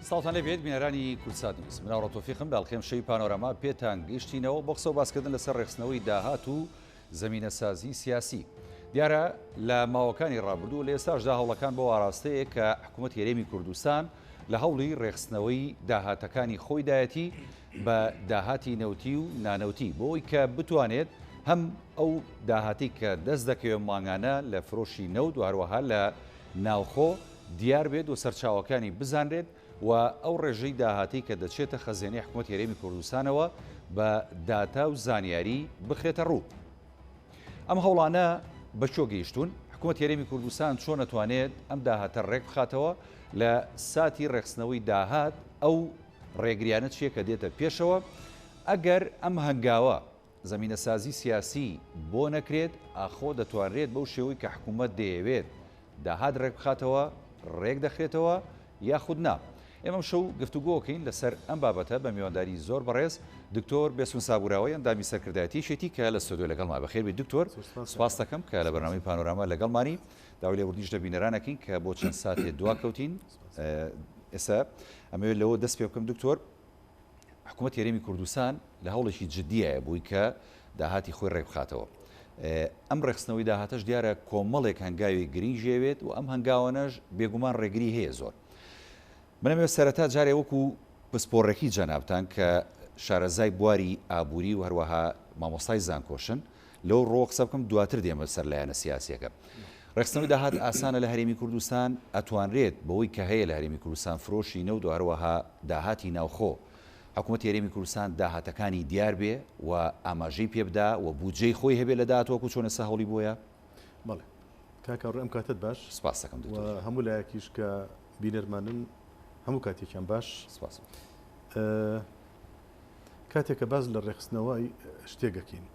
سڵاوتان لێ بێت بینەرانی کوردسات نیوز. من ئاوڕە تۆفیقم لە ئەڵقەی ئەمشەوی پانۆراما پێتان گەیشتینەوە بۆ قسە و باسکردن لەسەر ڕێکخستنەوەی داهات و زەمینەسازی سیاسی. دیارە لە ماوەکانی ڕابردوو و لە ئێستاشدا هەوڵەکان بەو ئاراستەیە کە حکوومەتی هەرێمی کوردستان لە هەوڵی ڕێکخستنەوەی داهاتەکانی خۆیدایەتی بە داهاتی نەوتی و نانەوتی بۆ ئەوەی کە بتوانێت هەم ئەو داهاتی کە دەست دەکەوێت مانگانە لە فرۆشی نەوت و هەروەها لە ناوخۆ دیار بێت و سەرچاوەکانی بزانرێت و ئەو ڕێژەی داهاتەی کە دەچێتە خەزێنەی حکومەتی هەرێمی کوردستانەوە بە داتا و زانیاری بخرێتە ڕوو. ئەم هەوڵانە بە کوێ گەیشتوون؟ حکومەتی هەرێمی کوردستان چۆن ئەتوانێت ئەم داهاتە ڕێک بخاتەوە؟ لە ساتی ڕێکخستنەوەی داهات ئەو ڕێگریانە چییە کە دێتە پێشەوە؟ ئەگەر ئەم هەنگاوە زەمینەسازی سیاسی بۆ نەکرێت، ئاخۆ دەتوانرێت بەو شێوەی کە حکوومەت دەیەوێت داهات ڕێکبخاتەوە، ڕێکدەخرێتەوە یاخود نا؟ ئێمە ئەمشەو گفتوگۆکەین لەسەر ئەم بابەتە بە میوانداری زۆر بەڕێز دکتۆر بێسون سابوراوەی ئەندامی سەرکردایەتی یەکێتی کە لە ستۆدیۆ لەگەڵما. بەخێربێی دکتۆر، سوپاست دەکەم کە لە بەرنامەی پانۆراما لەگەڵمانی. داوای لێبوردنیش لە بینەران ئەکەین کە بۆ چەند ساتێ دواکەوتین. ئێستا ئەمەوێت لەوە دەست پێ بکەم دکتۆر، حکوومەتی هەرێمی کوردستان لە هەوڵێکی جددیایە بووی کە داهاتی خۆی ڕێکبخاتەوە. ئەم ڕێکخستنەوەی داهاتەش دیارە کۆمەڵێک هەنگاوی گرنگی ئەوێت و ئەم هەنگاوانەش بێگومان ڕێگری هەیە زۆر. من ئەمەوێت سەرەتا جارێ وەکو پسپۆڕێکی جەنابتان کە شارەزای بواری ئابووری و هەروەها مامۆستای زانکۆشن لەو ڕووە قسە بکەم دواتر دێمە سەر لایەنە سیاسیەکە. ڕێکخستنەوەی داهات ئاسانە لە هەرێمی کوردستان، ئەتوانرێت بەوەی کە هەیە لە هەرێمی کوردستان فرۆشی نەوت و هەروەها داهاتی ناوخۆ حکوومەتی هەرێمی کوردستان داهاتەکانی دیار بێ و ئاماژەی پێ بدا و بودجەی خۆی هەبێ لە داهات وەکو چۆن ئێستا هەوڵی بۆیە؟ بەڵێ کاک هاوڕێ ئەم کاتەت باش. سپاس دەکەم دکتۆر. و هەموو لایەکیش کە بینەرمانن هەموو کاتێکیان باش. سپاس. کاتێک کە باس لە ڕێکخستنەوەی شتێک ئەکەین،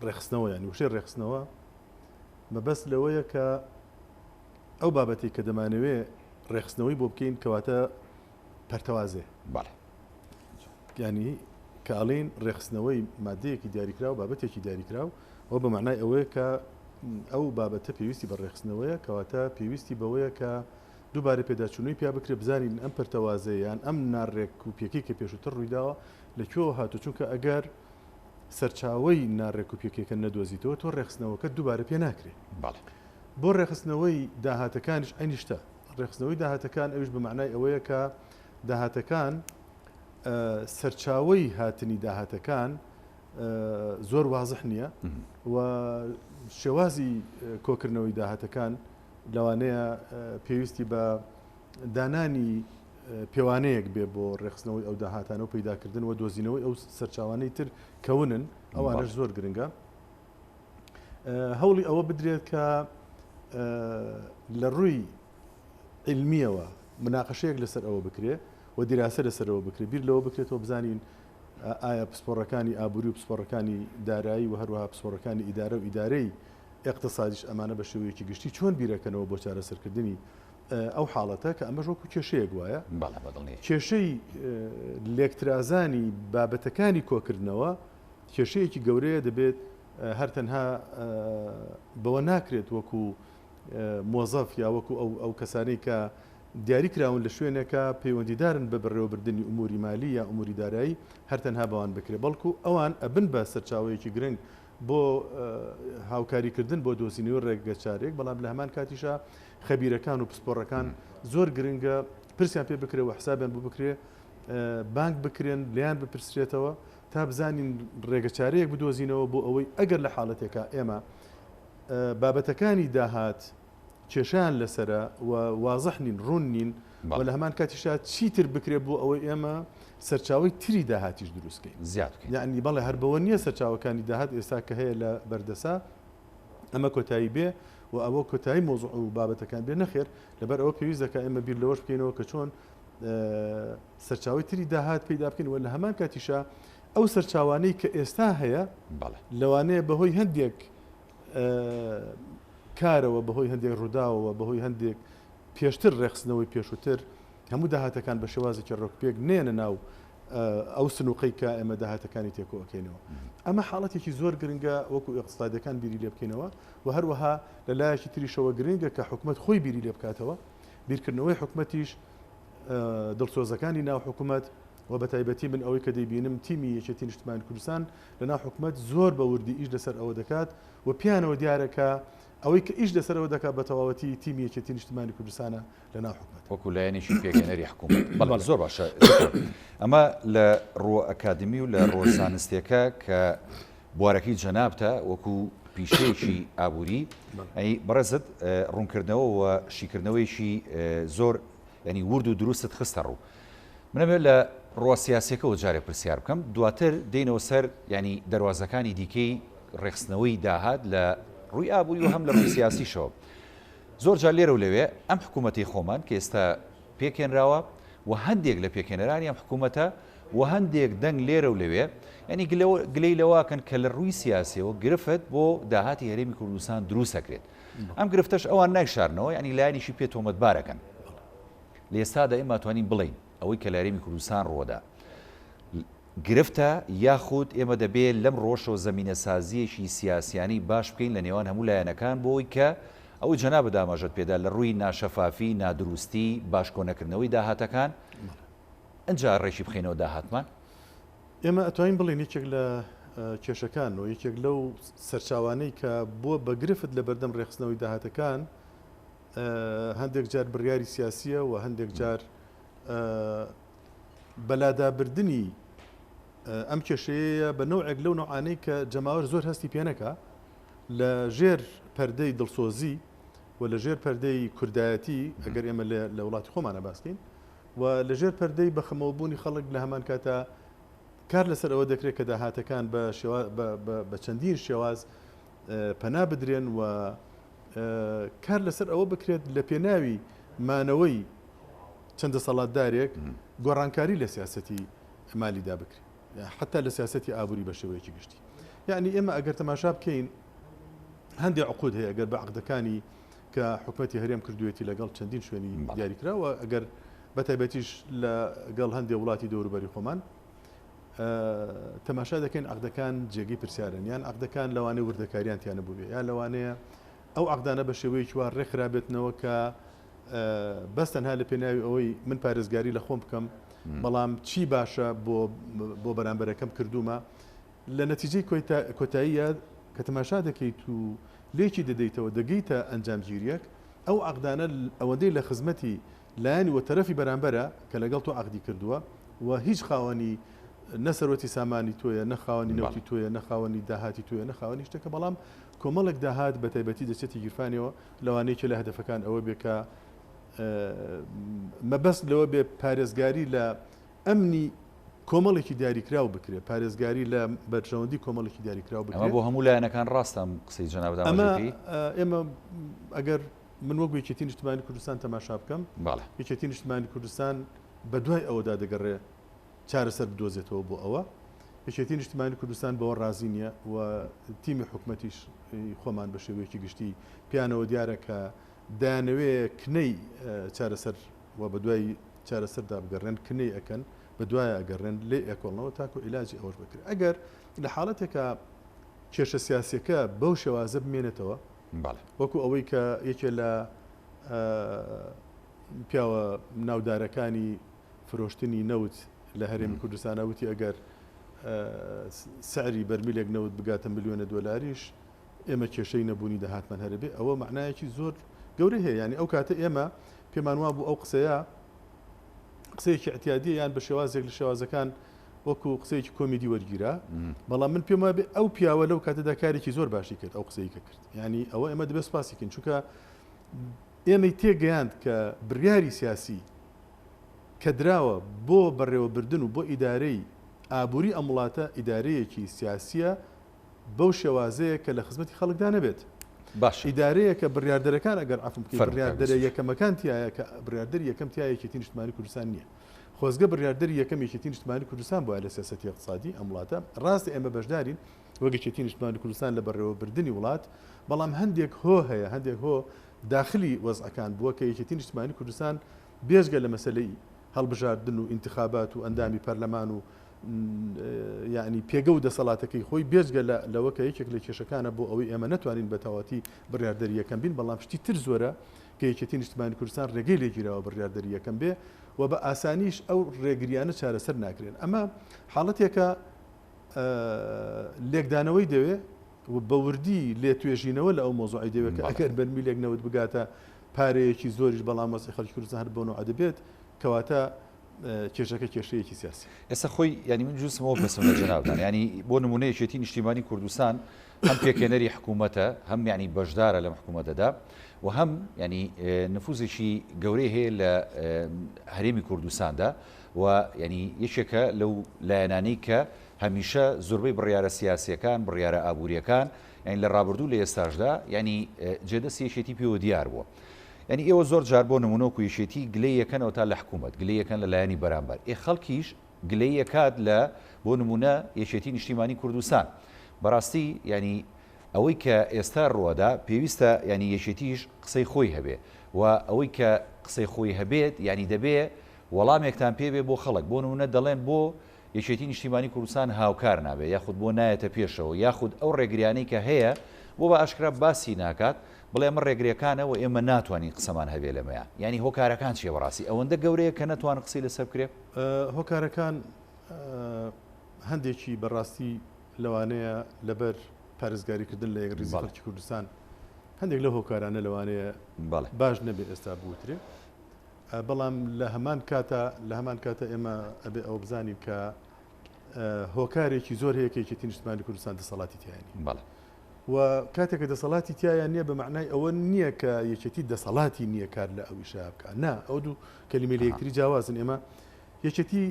ڕێکخستنەوە یانی وشەی ڕێکخستنەوە مەبەست لەوەیە کە ئەو بابەتێک کە دەمانەوێ ڕێکخستنەوەی بۆ بکەین کەواتە پەرتەوازێ بەڵێ ینی کە ئەڵین ڕێکخستنەوەی مادەیەکی دیاریکراو بابەتێکی دیاریکراو ئەو بە معنای ئەوەیە کە ئەو بابەتە پێویستی بە ڕێکخستنەوەیە کەواتە پێویستی بەوەیە کە دووبارە پێداچوونەوەی پیا بکرێت بزانین ئەم پەرتەوازەیە یان ئەم ناڕێک و پێکی کە پێشووتر ڕوویداوە لە کوێوە هاتوو چونکە ئەگەر سەرچاوەی ناڕێک و پێکیەکە نەدۆزیتەوە تۆ ڕێکخستنەوەکە دووبارە پێ ناکرێ. بەڵێ. بۆ ڕێکخستنەوەی داهاتەکانیش عەینی شتە. ڕێکخستنەوەی داهاتەکان ئەویش بە مەعنای ئەوەیە کە داهاتەکان سەرچاوەی هاتنی داهاتەکان زۆر وازح نییە و شێوازی کۆکردنەوەی داهاتەکان لەوانەیە پێویستی بە دانانی پێوانەیەک بێ بۆ ڕێکخستنەوەی ئەو داهاتانە و پەیداکردن و دۆزینەوەی ئەو سەرچاوانەی تر کە ونن، ئەوانەش زۆر گرنگە. هەوڵی ئەوە بدرێت کە لە ڕووی عیلمییەوە مناقەشەیەک لەسەر ئەوە بکرێ و دیراسە لەسەرەوە بکرێ، بیر لەوە بکرێتەوە بزانین ئایا پسپۆڕەکانی ئابووری و پسپۆڕەکانی دارایی و هەروەها پسپۆڕەکانی ئیدارە و ئیدارەی ئیقتسادیش ئەمانە بە شێوەیەکی گشتی چۆن بیرەکەنەوە بۆ چارەسەرکردنی ئەو حاڵەتە کە ئەمەش وەکو کێشەیەک وایە. بەڵێ بە دڵنیایی. کێشەی لێکترازانی بابەتەکانی کۆکردنەوە کێشەیەکی گەورەیە دەبێت هەر تەنها بەوە ناکرێت وەکو مۆزەف یا وەکو ئەو ئەو کەسانەی کە دیاری کراون لە شوێنێکە پەیوەندیدارن بە بەڕێوەبردنی ئوموری مالی یا ئوموری دارایی هەر تەنها بەوان بکرێت بەڵکو ئەوان ئەبن بە سەرچاوەیەکی گرنگ بۆ هاوکاریکردن بۆ دۆزینەوەی ڕێگەچارەیەک، بەڵام لە هەمان کاتیشا خەبیرەکان و پسپۆڕەکان زۆر گرنگە پرسیان پێ بکرێ و حسابیان بۆ بکرێ، بانگ بکرێن، لێیان بپرسرێتەوە تا بزانین ڕێگەچارەیەک بدۆزینەوە بۆ ئەوەی ئەگەر لە حاڵەتێکا ئێمە بابەتەکانی داهات کێشەیان لەسەرە و وازح نین، ڕوون نین و لە هەمان کاتیشا چیتر بکرێت بۆ ئەوەی ئێمە سەرچاوەی تری داهاتیش دروست کەین. زیاد بکەین. یەعنی بەڵێ هەر بەوە نییە سەرچاوەکانی داهات ئێستا کە هەیە لە بەردەسا ئەمە کۆتایی بێ و ئەوە کۆتایی مەوزوع و بابەتەکان بێ، نەخێر لەبەر ئەوە پێویست دەکات ئێمە بیر لەوەش بکەینەوە کە چۆن سەرچاوەی تری داهات پەیدا بکەین و لە هەمان کاتیشا ئەو سەرچاوانەی کە ئێستا هەیە لەوانەیە بەهۆی هەندێک کارەوە، بەهۆی هەندێک ڕووداوەوە، بەهۆی هەندێک پێشتر ڕێکخستنەوەی پێشووتر، هەموو داهاتەکان بە شێوازێکی ڕێکوپێک نەیەنە ناو ئەو سنووقەی کە ئێمە داهاتەکانی تێکۆ ئەکەینەوە. ئەمە حاڵەتێکی زۆر گرنگە وەکو ئیقتسادیەکان بیری لێ بکەینەوە و هەروەها لە لایەکی تریشەوە گرنگە کە حکومەت خۆی بیری لێ بکاتەوە. بیرکردنەوەی حکومەتیش دڵسۆزەکانی ناو حکومەت و بە تایبەتی من ئەوەی کە دەیبینم تیمی یەکێتی نیشتمانی کوردستان لە ناو حکومەت زۆر بە وردی ئیش لەسەر ئەوە دەکات و پێیانەوە دیارە کە ئەوەی کە ئیش لەسەر ئەوە دەکات بە تەواوەتی تیمی یەکێتی نیشتمانی کوردستانە لە ناو حکومەت. وەکو لایەنێکی پێکهێنەری حکومەت. بەڵێ زۆر باشە دکتۆر. ئەمە لە ڕووە ئەکادمی و لە ڕووە زانستیەکە کە بوارەکەی جەنابتە وەکو پیشەیەکی ئابووری ئەی بەڕێزت ڕوونکردنەوە و شیکردنەوەیەکی زۆر ینی ورد و دروستت خستە ڕوو. منەوێت لە ڕووە سیاسیەکەوە جارێ پرسیار بکەم دواتر دێینەوە سەر ینی دەروازەکانی دیکەی ڕێکخستنەوەی داهات لە ڕووی ئابووری و هەم لە ڕووی سیاسیشەوە. زۆر جار لێرە و لەوێ ئەم حکوومەتەی خۆمان کە ئێستا پێکهێنراوە و هەندێک لە پێکهێنەرانی ئەم حکوومەتە و هەندێک دەنگ لێرە و لەوێ یانی گلەی لەوەکەن کە لە ڕووی سیاسیەوە گرفت بۆ داهاتی هەرێمی کوردستان دروست ئەکرێت. ئەم گرفتەش ئەوان نایشارنەوە یانی لایەنیشی پێ تۆمەتبارەکەن. لە ئێستادا ئێمە توانین بڵێین ئەوەی کە لە هەرێمی کوردستان ڕووەدا گرفتە یاخود ئێمە دەبێ لەم ڕۆشەوە زەمینەسازییەکی سیاسیانەی باش بکەین لە نێوان هەموو لایەنەکان بۆ ئەوەی کە ئەوەی جەنابت ئاماژەت پێدا لە ڕووی ناشەفافی، نادروستی، باش کۆنەکردنەوەی داهاتەکان ئنجا ڕێکی بخەینەوە داهاتمان؟ ئێمە ئەتوانین بڵێین یەکێک لە کێشەکان و یەکێک لەو سەرچاوانەی کە بووە بە گرفت لە بەردەم ڕێکخستنەوەی داهاتەکان هەندێک جار بڕیاری سیاسییە و هەندێک جار بەلادابردنی ئەم کێشەیەیە بە نەوعێک لەو نەوعانەی کە جەماوەر زۆر هەستی پێ نەکا لە ژێر پەردەی دڵسۆزی و لە ژێر پەردەی کوردایەتی ئەگەر ئێمە لە وڵاتی خۆمانە باسکەین و لە ژێر پەردەی بەخەمەوەبوونی خەڵک لە هەمان کاتا کار لەسەر ئەوە دەکرێت کە داهاتەکان بە بە چەندین شێواز پەنا بدرێن و کار لەسەر ئەوە بکرێت لە پێناوی مانەوەی چەند دەسەڵاتدارێک گۆڕانکاری لە سیاسەتی مالیدا بکرێت حتا لە سیاسەتی ئابووری بە شێوەیەکی گشتی یعنی ئێمە ئەگەر تەماشا بکەین هەندێک عقود هەیە ئەگەر بە عقدەکانی کە حکومەتی هەرێم کردوێتی لەگەڵ چەندین شوێنی دیاریکراوە ئەگەر بە تایبەتیش لەگەڵ هەندێک وڵاتی دەوروبەری خۆمان تەماشا دەکەین عقدەکان جێگەی پرسیارن یان عقدەکان لەوانەیە وردەکاریان تیانە بووبێ یا لەوانەیە ئەو عقدانە بە شێوەیەکی وا ڕێکخرابێتنەوە کە بەس تەنها لە پێناوی ئەوەی من پارێزگاری لە خۆم بکەم بەڵام چی باشە بۆ بۆ بەرامبەرەکەم کردومە لە نەتیجەی کۆتاییە کە تەماشا دەکەیت و لێکی دەدەیتەوە دەگەیتە ئەنجامگیریەک ئەو عقدانە ئەوەندەی لە خزمەتی لایەنی و تەرەفی بەرامبەرە کە لەگەڵ تۆ عەقدی کردووە و هیچ خاوەنی نە سەروەتی سامانی تۆیە، نە خاوەنی نەوتی تۆیە، نە خاوەنی داهاتی تۆیە، نە خاوەنی شتێکە، بەڵام کۆمەڵێک داهات بە تایبەتی دەچێتە گیرفانیەوە، لەوانەیە یەکێ لە هەدەفەکان ئەوە بێ کە مەبەست لەوە بێ پارێزگاری لە ئەمنی کۆمەڵێکی دیاریکراو بکرێ، پارێزگاری لە بەرژەوەندی کۆمەڵێکی دیاریکراو بکرێ. ئەمە بۆ هەموو لایەنەکان ڕاستە ئەم قسەی جەنابت ئاماژەی پێی؟ ئەمە ئێمە ئەگەر من وەکو یەکێتی نیشتمانی کوردستان تەماشا بکەم، یەکێتی نیشتمانی کوردستان بەدوای ئەوەدا دەگەڕێ چارەسەر بدۆزێتەوە بۆ ئەوە. یەکێتی نیشتمانی کوردستان بەوە ڕازی نییە و تیمی حکومەتیش خۆمان بە شێوەیەکی گشتی پێیانەوە دیارە کە دەیانەوێ کنەی چارەسەر و بەدوای چارەسەردا بگەڕێن، کنەی ئەکەن، بەدوای ئەگەڕێن، لێی ئەکۆڵنەوە تاکو عیلاجی ئەوەش بکرێت. ئەگەر لە حاڵەتێکا کێشە سیاسییەکە بەو شێوازە بمێنێتەوە، وەکو ئەوەی کە یەکێ لە پیاوە ناودارەکانی فرۆشتنی نەوت لە هەرێمی کوردستانە وتی ئەگەر سعری بەرمیلێک نەوت بگاتە ملیۆنە دۆلاریش ئێمە کێشەی نەبوونی داهاتمان هەرەبێ ئەوە معنایەکی زۆر گەورەی هەیە ینی ئەو کاتە ئێمە پێمان وابوو ئەو قسەیە قسەیەکی اعتیادیە یان بە شێوازێک لە شێوازەکان وەکو قسەیەکی کۆمیدی وەرگیرا بەڵام من پێم وابێ ئەو پیاوە لەو کاتەدا کارێکی زۆر باشی کرد ئەو قسەی کە کرد ینی ئەوە ئێمە دەبێت سپاسی کەین چونکە ئێمەی تێگەیاند کە بڕیاری سیاسی کە دراوە بۆ بەڕێوەبردن و بۆ ئیدارەی ئابووری ئەم وڵاتە ئیدارەیەکی سیاسیە بەو شێوازەیە کە لە خزمەتی خەڵکدا نەبێت. باشە. ئیدارەیەکە بڕیاردەرەکان ئەگەر عەفوم بکەی فەرموو کاک بڕیاردەرە یوسف. یەکەمەکان تیایە کە بڕیاردەری یەکەم تیایە یەکێتی نیشتمانی کوردستان نییە. خۆزگە بڕیاردەری یەکەم یەکێتی نیشتمانی کوردستان بوایە لە سیاسەتی ئیقتسادی ئەم وڵاتە. ڕاستە ئێمە بەشدارین وەک یەکێتی نیشتمانی کوردستان لە بەڕێوەبردنی وڵات، بەڵام هەندێک هۆ هەیە، هەندێک هۆ داخلی وەزعەکان بووە کە یەکێتی نیشتمانی کوردستان بێجگە لە مەسەلەی هەڵبژاردن و ئینتخابات و ئەندامی پەرلەمان و یەعنی پێگە و دەسەڵاتەکەی خۆی بێجگە لە لەوە کە یەکێک لە کێشەکانە بۆ ئەوەی ئێمە نەتوانین بە تەواوەتی بڕیاردەری یەکەم بین بەڵام شتی تر زۆرە کە یەکێتی نیشتمانی کوردستان ڕێگەی لێ گیراوە بڕیاردەری یەکەم بێ. و بە ئاسانیش ئەو ڕێگریانە چارەسەر ناکرێن. ئەمە حاڵەتێکە لێکدانەوەی دەوێ و بە وردی لێتوێژینەوە لە ئەو مەوزوعەی دەوێت کە ئەگەر بەرمیلێک نەوت بگاتە پارەیەکی زۆریش بەڵام وەزعی خەڵکی کوردستان هەر بەو نەوعە دەبێت، کەواتە کێشەکە کێشەیەکی سیاسیە. ئێستا خۆی یانی من جوستم ئەوە بپرسم لە جەنابتان یانی بۆ نموونە یەکێتی نیشتیمانی کوردستان هەم پێکهێنەری حکوومەتە هەم یانی بەشدارە لەم حکوومەتەدا و هەم یانی نفوزێکی گەورەی هەیە لە هەرێمی کوردستاندا و یانی یەکێکە لەو لایەنانەی کە هەمیشە زۆربەی بڕیارە سیاسیەکان بڕیارە ئابووریەکان یانی لە ڕابردوو لە ئێستاشدا یانی جێدەستی یەکێتی پێوە دیار بووە یانی ئێوە زۆر جار بۆ نمونە وەکو یەکێتی گلەی یەکەنەوە تا لە حکوومەت گلەی یەکەن لە لایەنی بەرامبەر ئێ خەڵکیش گلەی یەکات لە بۆ نمونە یەکێتی نیشتیمانی کوردستان بەڕاستی یانی ئەوەی کە ئێستا ڕوەدا پێویستە یانی یەکێتیش قسەی خۆی هەبێ و ئەوەی کە قسەی خۆی هەبێت یانی دەبێ وەڵامێکتان پێ بێ بۆ خەڵک بۆ نمونە دەڵێن بۆ یەکێتی نیشتیمانی کوردستان هاوکار نابێ یاخود بۆ نایەتە پێشەوە یاخود ئەو ڕێگریانەی کە هەیە بۆ بە ئاشکرا باسی ناکات بڵێ ئەمە ڕێگریەکانە و ئێمە ناتوانین قسەمان هەبێ لەمەیا یانی هۆکارەکان چیە بەڕاستی ئەوەندە گەورەیە کە نەتوان قسەی لەسەر بکرێ؟ هۆکارەکان هەندێکی بەڕاستی لەوانەیە لەبەر پارێزگاریکردن لە یەکڕیزی خەڵکی کوردستان هەندێک لەو هۆکارانە لەوانەیە باش نەبێ ئێستا بوترێ بەڵام لە هەمان کاتا لە هەمان کاتە ئێمە ئەبێ ئەوە بزانین کە هۆکارێکی زۆر هەیە کە یەکێتی نیشتمانی کوردستان دەسەڵاتی تیایە بەڵێ و کاتێک کە دەسەڵاتی تایە نییە بە معنای ئەوە نییە کە یەکێتی دەسەڵاتی نییە کار لە ئەو ئیشە بکە نا ئەو دوو کەلیمە لە یەکتری جیاوازن ئێمە یەکێتی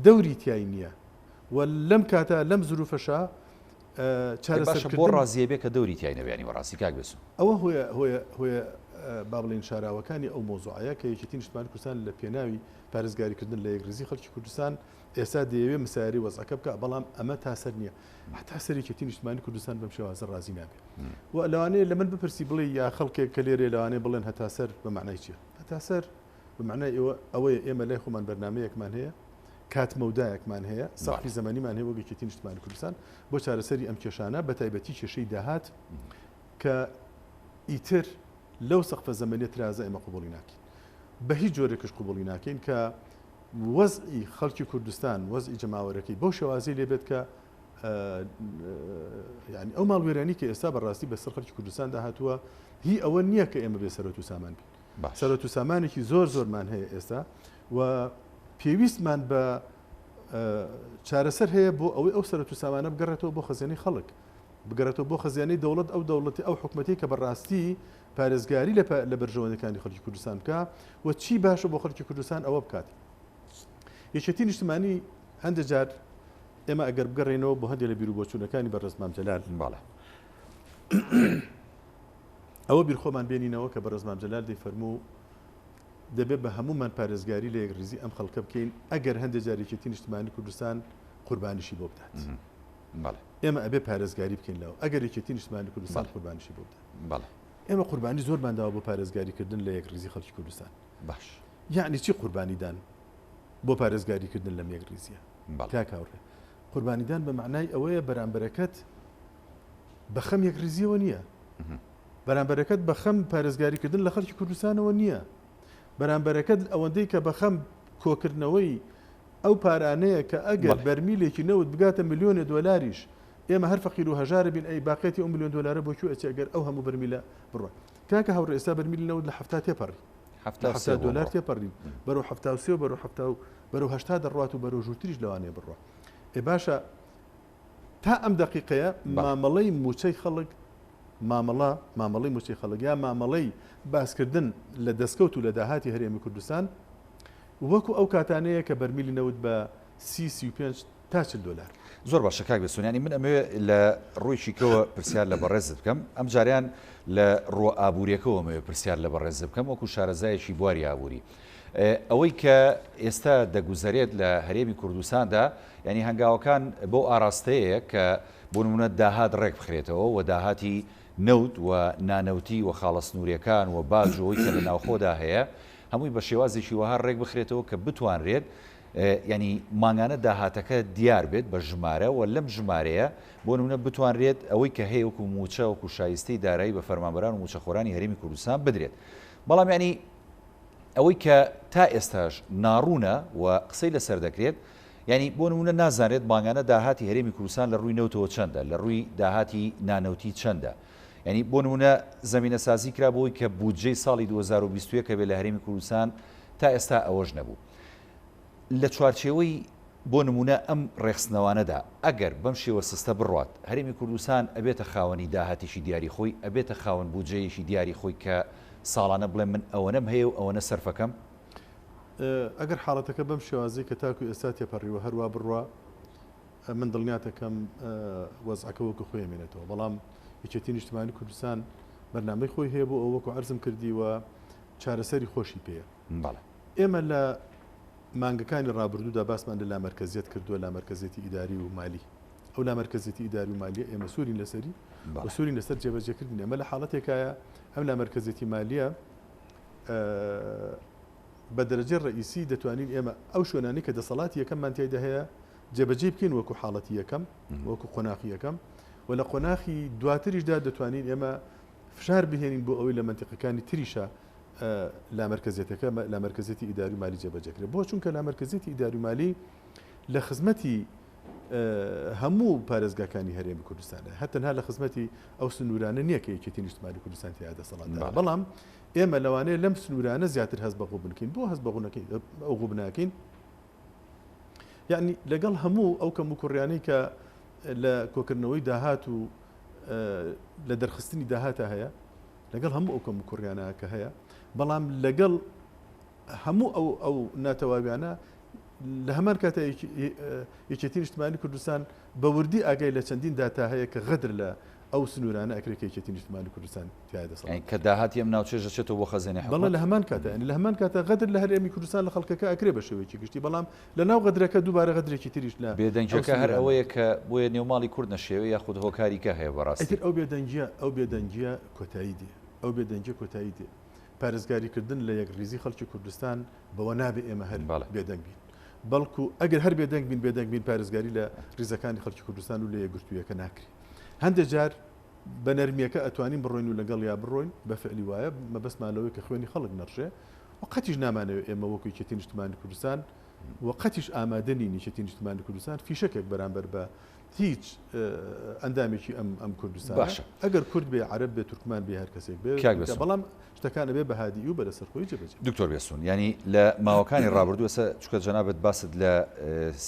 دەوری تای نییە و لەم کاتە لەم زروفەشا چارەسەر بۆ ڕازیە بێ کە دەوری تای نەبێ ینی بەڕاستی کاک بێسوون. ئەوە هۆیە هۆیە هۆیە با بڵێین شاراوەکانی ئەو مەوزوعەیە کە یەکێتی نیشتمانی کوردستان لە پێناوی پارێزگاریکردن لە یەکڕیزی خەڵکی کوردستان ئێستا دەیەوێ مسایەرەی وەزعەکە بکا بەڵام ئەمە تا سەر نییە هەتا سەر یەکێتی نیشتمانی کوردستان بەم شێوازە ڕازی نابێ و لەوانەیە لە من بپرسی بڵێ یا خەڵکێک کە لێرەیە لەوانەیە بڵێن هەتا سەر بە مەعنای چییە هەتا سەر بە مەعنای ئێوە ئەوەیە ئێمە لای خۆمان بەرنامەیەکمان هەیە، کات مەودایەکمان هەیە، سەقفی زەمەنیمان هەیە وەک یەکێتی نیشتمانی کوردستان بۆ چارەسەری ئەم کێشانە، بە تایبەتی کێشەی داهات کە ئیتر لەو سەقفە زەمەنیە ترازە ئێمە قبوڵی ناکەین. بە هیچ جۆرێکش قبوڵی ناکەین کە وەزعی خەڵکی کوردستان، وەزعی جەماوەرەکەی بەو شێوازەی لێ بێت کە یعنی ئەو ماڵوێرانی کە ئێستا بەڕاستی بەسەر خەڵکی کوردستاندا هاتووە هی ئەوە نییە کە ئێمە بێ سەرەت و سامان بین. سەرەت و سامانێکی زۆر زۆرمان هەیە ئێستا و پێویستمان بە چارەسەر هەیە بۆ ئەوەی ئەو سەرەت و سامانە بگەڕێتەوە بۆ خەزێنەی خەڵک بگەڕێتەوە بۆ خەزێنەی دەوڵەت ئەو دەوڵەتی ئەو حکومەتی کە بەڕاستی پارێزگاری لە بەرژەوەندەکانی خەڵکی کوردستان بکە و چی باشە بۆ خەڵکی کوردستان ئەوە بکات یەکێتی نیشتمانی هەندێک جار ئێمە ئەگەر بگەڕێنەوە بۆ هەندێک لە بیروبۆچوونەکانی بەڕێز مام جەلال بەڵێ ئەوە بیر خۆمان بێنینەوە کە بەڕێز مام جەلال دەیفەرموو دەبێت بە هەموومان پارێزگاری لە یەکڕیزی ئەم خەڵکە بکەین ئەگەر هەندێک جار یەکێتی نیشتمانی کوردستان قوربانیشی بۆ بدات. ئێمە ئەبێ پارێزگاری بکەین لەوە ئەگەر یەکێتی نیشتمانی کوردستان قوربانیشی بۆ بدات. ئێمە قوربانی زۆرمان داوە بۆ پارێزگاریکردن لە یەکڕیزی خەڵکی کوردستان. باش. یەعنی چی قوربانیدان بۆ پارێزگاریکردن لەم یەکڕیزیە؟ کاک هاوڕێ قوربانیدان بە مەعنای ئەوەیە بەرامبەرەکەت بە خەم یەکڕیزیەوە نییە. بەرامبەرەکەت بە خەم پارێزگاریکردن لە خەڵکی کوردستانەوە نییە. بەرامبەرەکەت ئەوەندەی کە بە خەم کۆکردنەوەی ئەو پارانەیە کە ئەگەر بەرمیلێکی نەوت بگاتە ملیۆنێ دۆلاریش ئێمە هەر فەقیر و هەژارە بین ئەی باقیەتی ئەو ملیۆن دۆلارە بۆ کوێ ئەچێ ئەگەر ئەو هەموو بەرمیلە بڕوا. کاکە هاوڕێ ئێستا بەرمیلی نەوت لە 70 تێپەڕی. 70 دۆلار تێپەڕی بەرەو 73 و بەرەو 70 و بەرەو 80 دەڕوات و بەرەو ژوورتریش لەوانەیە بڕوا. ئێ باشە تا ئەم دەقیقەیە مامەڵەی مووچەی خەڵک مامەڵە مامەڵەی مووچەی خەڵک یا مامەڵەی باسکردن لە دەستکەوت و لە داهاتی هەرێمی کوردستان وەکو ئەو کاتانەیە کە بەرمیلی نەوت بە سی 35 تا 40 دۆلار. زۆر باشە کاک بێستون یانی من ئەمەوێ لە ڕوویکی کەوە پرسیار لە بەڕێزت بکەم ئەم جاریان لە ڕووە ئابووریەکەوە ئەمەوێ پرسیار لە بەڕێزت بکەم وەکو شارەزایەکی بواری ئابووری ئەوەی کە ئێستا دەگوزەرێت لە هەرێمی کوردستاندا یانی هەنگاوەکان بەو ئاراستەیەیە کە بۆ نمونە داهات ڕێک بخرێتەوە و داهاتی نەوت و نانەوتی و خاڵە سنووریەکان و باج و ئەوەی کە لە ناوخۆدا هەیە هەمووی بە شێوازێکی وەها ڕێک بخرێتەوە کە بتوانرێت یانی مانگانە داهاتەکە دیار بێت بە ژمارە و لەم ژمارەیە بۆ نمونە بتوانرێت ئەوەی کە هەیە وەکو مووچە وەکو شایستەی دارایی بە فەرمانبەران و مووچەخۆرانی هەرێمی کوردستان بدرێت بەڵام یانی. ئەوەی کە تا ئێستاش ناڕوونە و قسەی لەسەر دەکرێت، یانی بۆ نموونە نازانرێت مانگانە داهاتی هەرێمی کوردستان لە ڕووی نەوتەوە چەندە، لە ڕووی داهاتی نانەوتی چەندە. یانی بۆ نموونە زەمینەسازی کرا بۆی کە بودجەی ساڵی 2021 هەبێت لە هەرێمی کوردستان، تا ئێستا ئەوەش نەبوو. لە چوارچێوەی بۆ نموونە ئەم ڕێکخستنەوانەدا ئەگەر بەم شێوە سستە بڕوات، هەرێمی کوردستان ئەبێتە خاوەنی داهاتێکی دیاری خۆی، ئەبێتە خاوەن بودجەیەکی دیاری خۆی کە ساڵانە بڵێ من ئەوەنەم هەیە و ئەوەنە سەرفەکەم؟ ئەگەر حاڵەتەکە بەم شێوازەی کە تاکو ئێستا تێپەڕیوە هەروا بڕوا، من دڵنیاتەکەم وەزعەکە وەکو خۆی ئەمێنێتەوە. بەڵام یەکێتی نیشتمانی کوردستان بەرنامەی خۆی هەیە بۆ ئەوە وەکو عەرزم کردی و چارەسەری خۆشی پێیە. بەڵێ. ئێمە لە مانگەکانی ڕابردوودا باسمان لە لامەرکەزیەت کردووە، لامەرکەزیەتی ئیداری و مالی. ئەو لامەرکەزیەتی ئیداری و مالیە ئێمە سوورین لەسەری و سوورین لەسەر جێبەجێکردنی. ئەمە لە حاڵەتێکایە ئەم لامەرکەزیەتی مالیە بە دەرەجەی ڕەئیسی دەتوانین ئێمە ئەو شوێنانەی کە دەسەڵاتی یەکەممان تیایدا هەیە جێبەجێی بکەین وەکو حاڵەتی یەکەم، وەکو قۆناخی یەکەم و لە قۆناخی دواتریشدا دەتوانین ئێمە فشار بهێنین بۆ ئەوەی لە مەنتیقەکانی تریشا لامەرکەزیەتەکە لامەرکەزیەتی ئیداری و مالی جێبەجێ کرێت. بۆ؟ چونکە لامەرکەزیەتی ئیداری و مالی لە خزمەتی هەموو پارێزگاکانی هەرێمی کوردستانە، هەر تەنها لە خزمەتی ئەو سنوورانە نییە کە یەکێتی نیشتمانی کوردستان تێیا دەسەڵاتدارە، بەڵام ئێمە لەوانەیە لەم سنوورانە زیاتر هەست بە غوبن بکەین. بۆ هەست بە ئەو غوبنە ئەکەین؟ یعنی لەگەڵ هەموو ئەو کەموکوڕیانەی کە لە کۆکردنەوەی داهات و لە دەرخستنی داهاتە هەیە، لەگەڵ هەموو ئەو کەموکوڕیانە کە هەیە، بەڵام لەگەڵ هەموو ئەو ئەو ناتەواویانە لە هەمان کاتە یەکێتی نیشتمانی کوردستان بە وردی ئاگای لە چەندین داتا هەیە کە غەدر لە ئەو سنوورانە ئەکرێت کە یەکێتی نیشتمانی کوردستان تیایا دەسەڵات. یانی کە داهاتی ئەم ناوچەیەش دەچێتەوە بۆ خەزێنەی حکومەت؟ بەڵێ لە هەمان کاتە، یانی لە هەمان کاتە غەدر لە هەرێمی کوردستان لە خەڵکەکە ئەکرێ بە شێوەیەکی گشتی، بەڵام لە ناو غەدرەکە دووبارە غەدرێکی تریش لە ئەو بێدەنگیەکە هەر سنوورانە. ئەوەیە کە بۆیە نێو ماڵی کورد نەشێوێ یاخود هۆکاری کە هەیە بەڕاستی؟ ئیتر ئەو بێدەنگیە ئەو بێدەنگیە کۆتایی دێ، ئەو بێدەنگیە کۆتایی دێ. پارێزگاری کردن لە یەکڕیزی خەڵکی کوردستان بەوە نابێ ئێمە هەر بێدەنگ بین، بەڵکو ئەگەر هەر بێدەنگ بین بێدەنگ بین پارێزگاری لە ڕیزەکانی خەڵکی کوردستان و لە یەکگرتوویەکە ناکرێ. هەندێک جار بە نەرمییەکە ئەتوانین بڕۆین و لەگەڵیا بڕۆین، بە فعلی وایە، مەبەستمان لەوەیە کە خوێنی خەڵک نەڕژێ و قەتیش نامانەوێ ئێمە وەکو یەکێتی نیشتمانی کوردستان و قەتیش ئامادە نین یەکێتی نیشتمانی کوردستان فیشەکێک بەرامبەر بە هیچ ئەندامێکی ئەم ئەم کوردستانە باشە. ئەگەر کورد بێ، عەرەب بێ، تورکمان بێ، هەر کەسێک بێ، کاک بێسون. بەڵام شتەکان ئەبێ بە هادیی و بە لەسەرخۆیی جێبەجێ. دکتۆر بێسون، یانی لە ماوەکانی ڕابردوو ئێستا چونکە جەنابت باست لە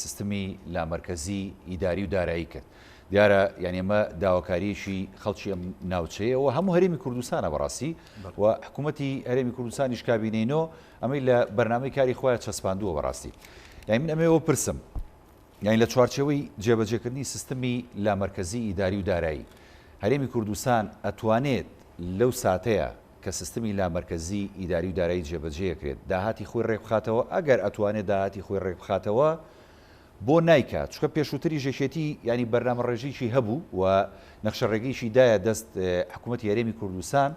سیستمی لامەرکەزی ئیداری و دارایی کرد، دیارە یانی ئەمە داواکارییەکی خەڵکی ئەم ناوچەیە و هەموو هەرێمی کوردستانە بەڕاستی و حکوومەتی هەرێمی کوردستانیش کابینەی نۆ ئەمەی لە بەرنامەی کاری خۆیان چەسپاندووە بەڕاستی. یانی من ئەمەوێ پرسم یانی لە چوارچێوەی جێبەجێکردنی سیستمی لامەرکەزی ئیداری و دارایی، هەرێمی کوردستان ئەتوانێت لەو ساتەیا کە سیستمی لامەرکەزی ئیداری و دارایی جێبەجێکرێت داهاتی خۆی ڕێکبخاتەوە؟ ئەگەر ئەتوانێت داهاتی خۆی ڕێکبخاتەوە بۆ نایکات؟ چونکە پێشووتریش یەکێتی یانی بەرنامەڕێژیی هەبوو و نەخشەڕێگەیەکی دایە دەست حکوومەتی هەرێمی کوردستان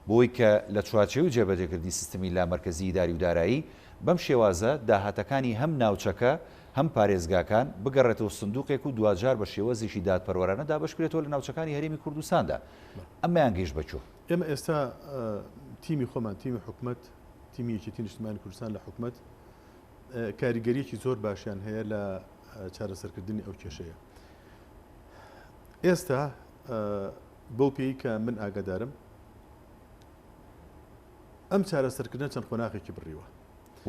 بۆی کە لە چوارچێوەی جێبەجێکردنی سیستمی لامەرکەزی ئیداری و دارایی بەم شێوازە داهاتەکانی هەم ناوچەکە هەم پارێزگاکان بگەڕێتەوە سندوقێک و دواجار بە شێوەزێکی دادپەروەرانە دابەشکرێتەوە لە ناوچەکانی هەرێمی کوردستاندا. ئەمەیان گەیشت بە کوێ؟ ئێمە ئێستا تیمی خۆمان، تیمی حکومەت، تیمی یەکێتی نیشتمانی کوردستان لە حکومەت کاریگەریەکی زۆر باشیان هەیە لە چارەسەرکردنی ئەو کێشەیە. ئێستا بەو پێی کە من ئاگادارم ئەم چارەسەرکردنە چەند قۆناغێکی بڕیوە.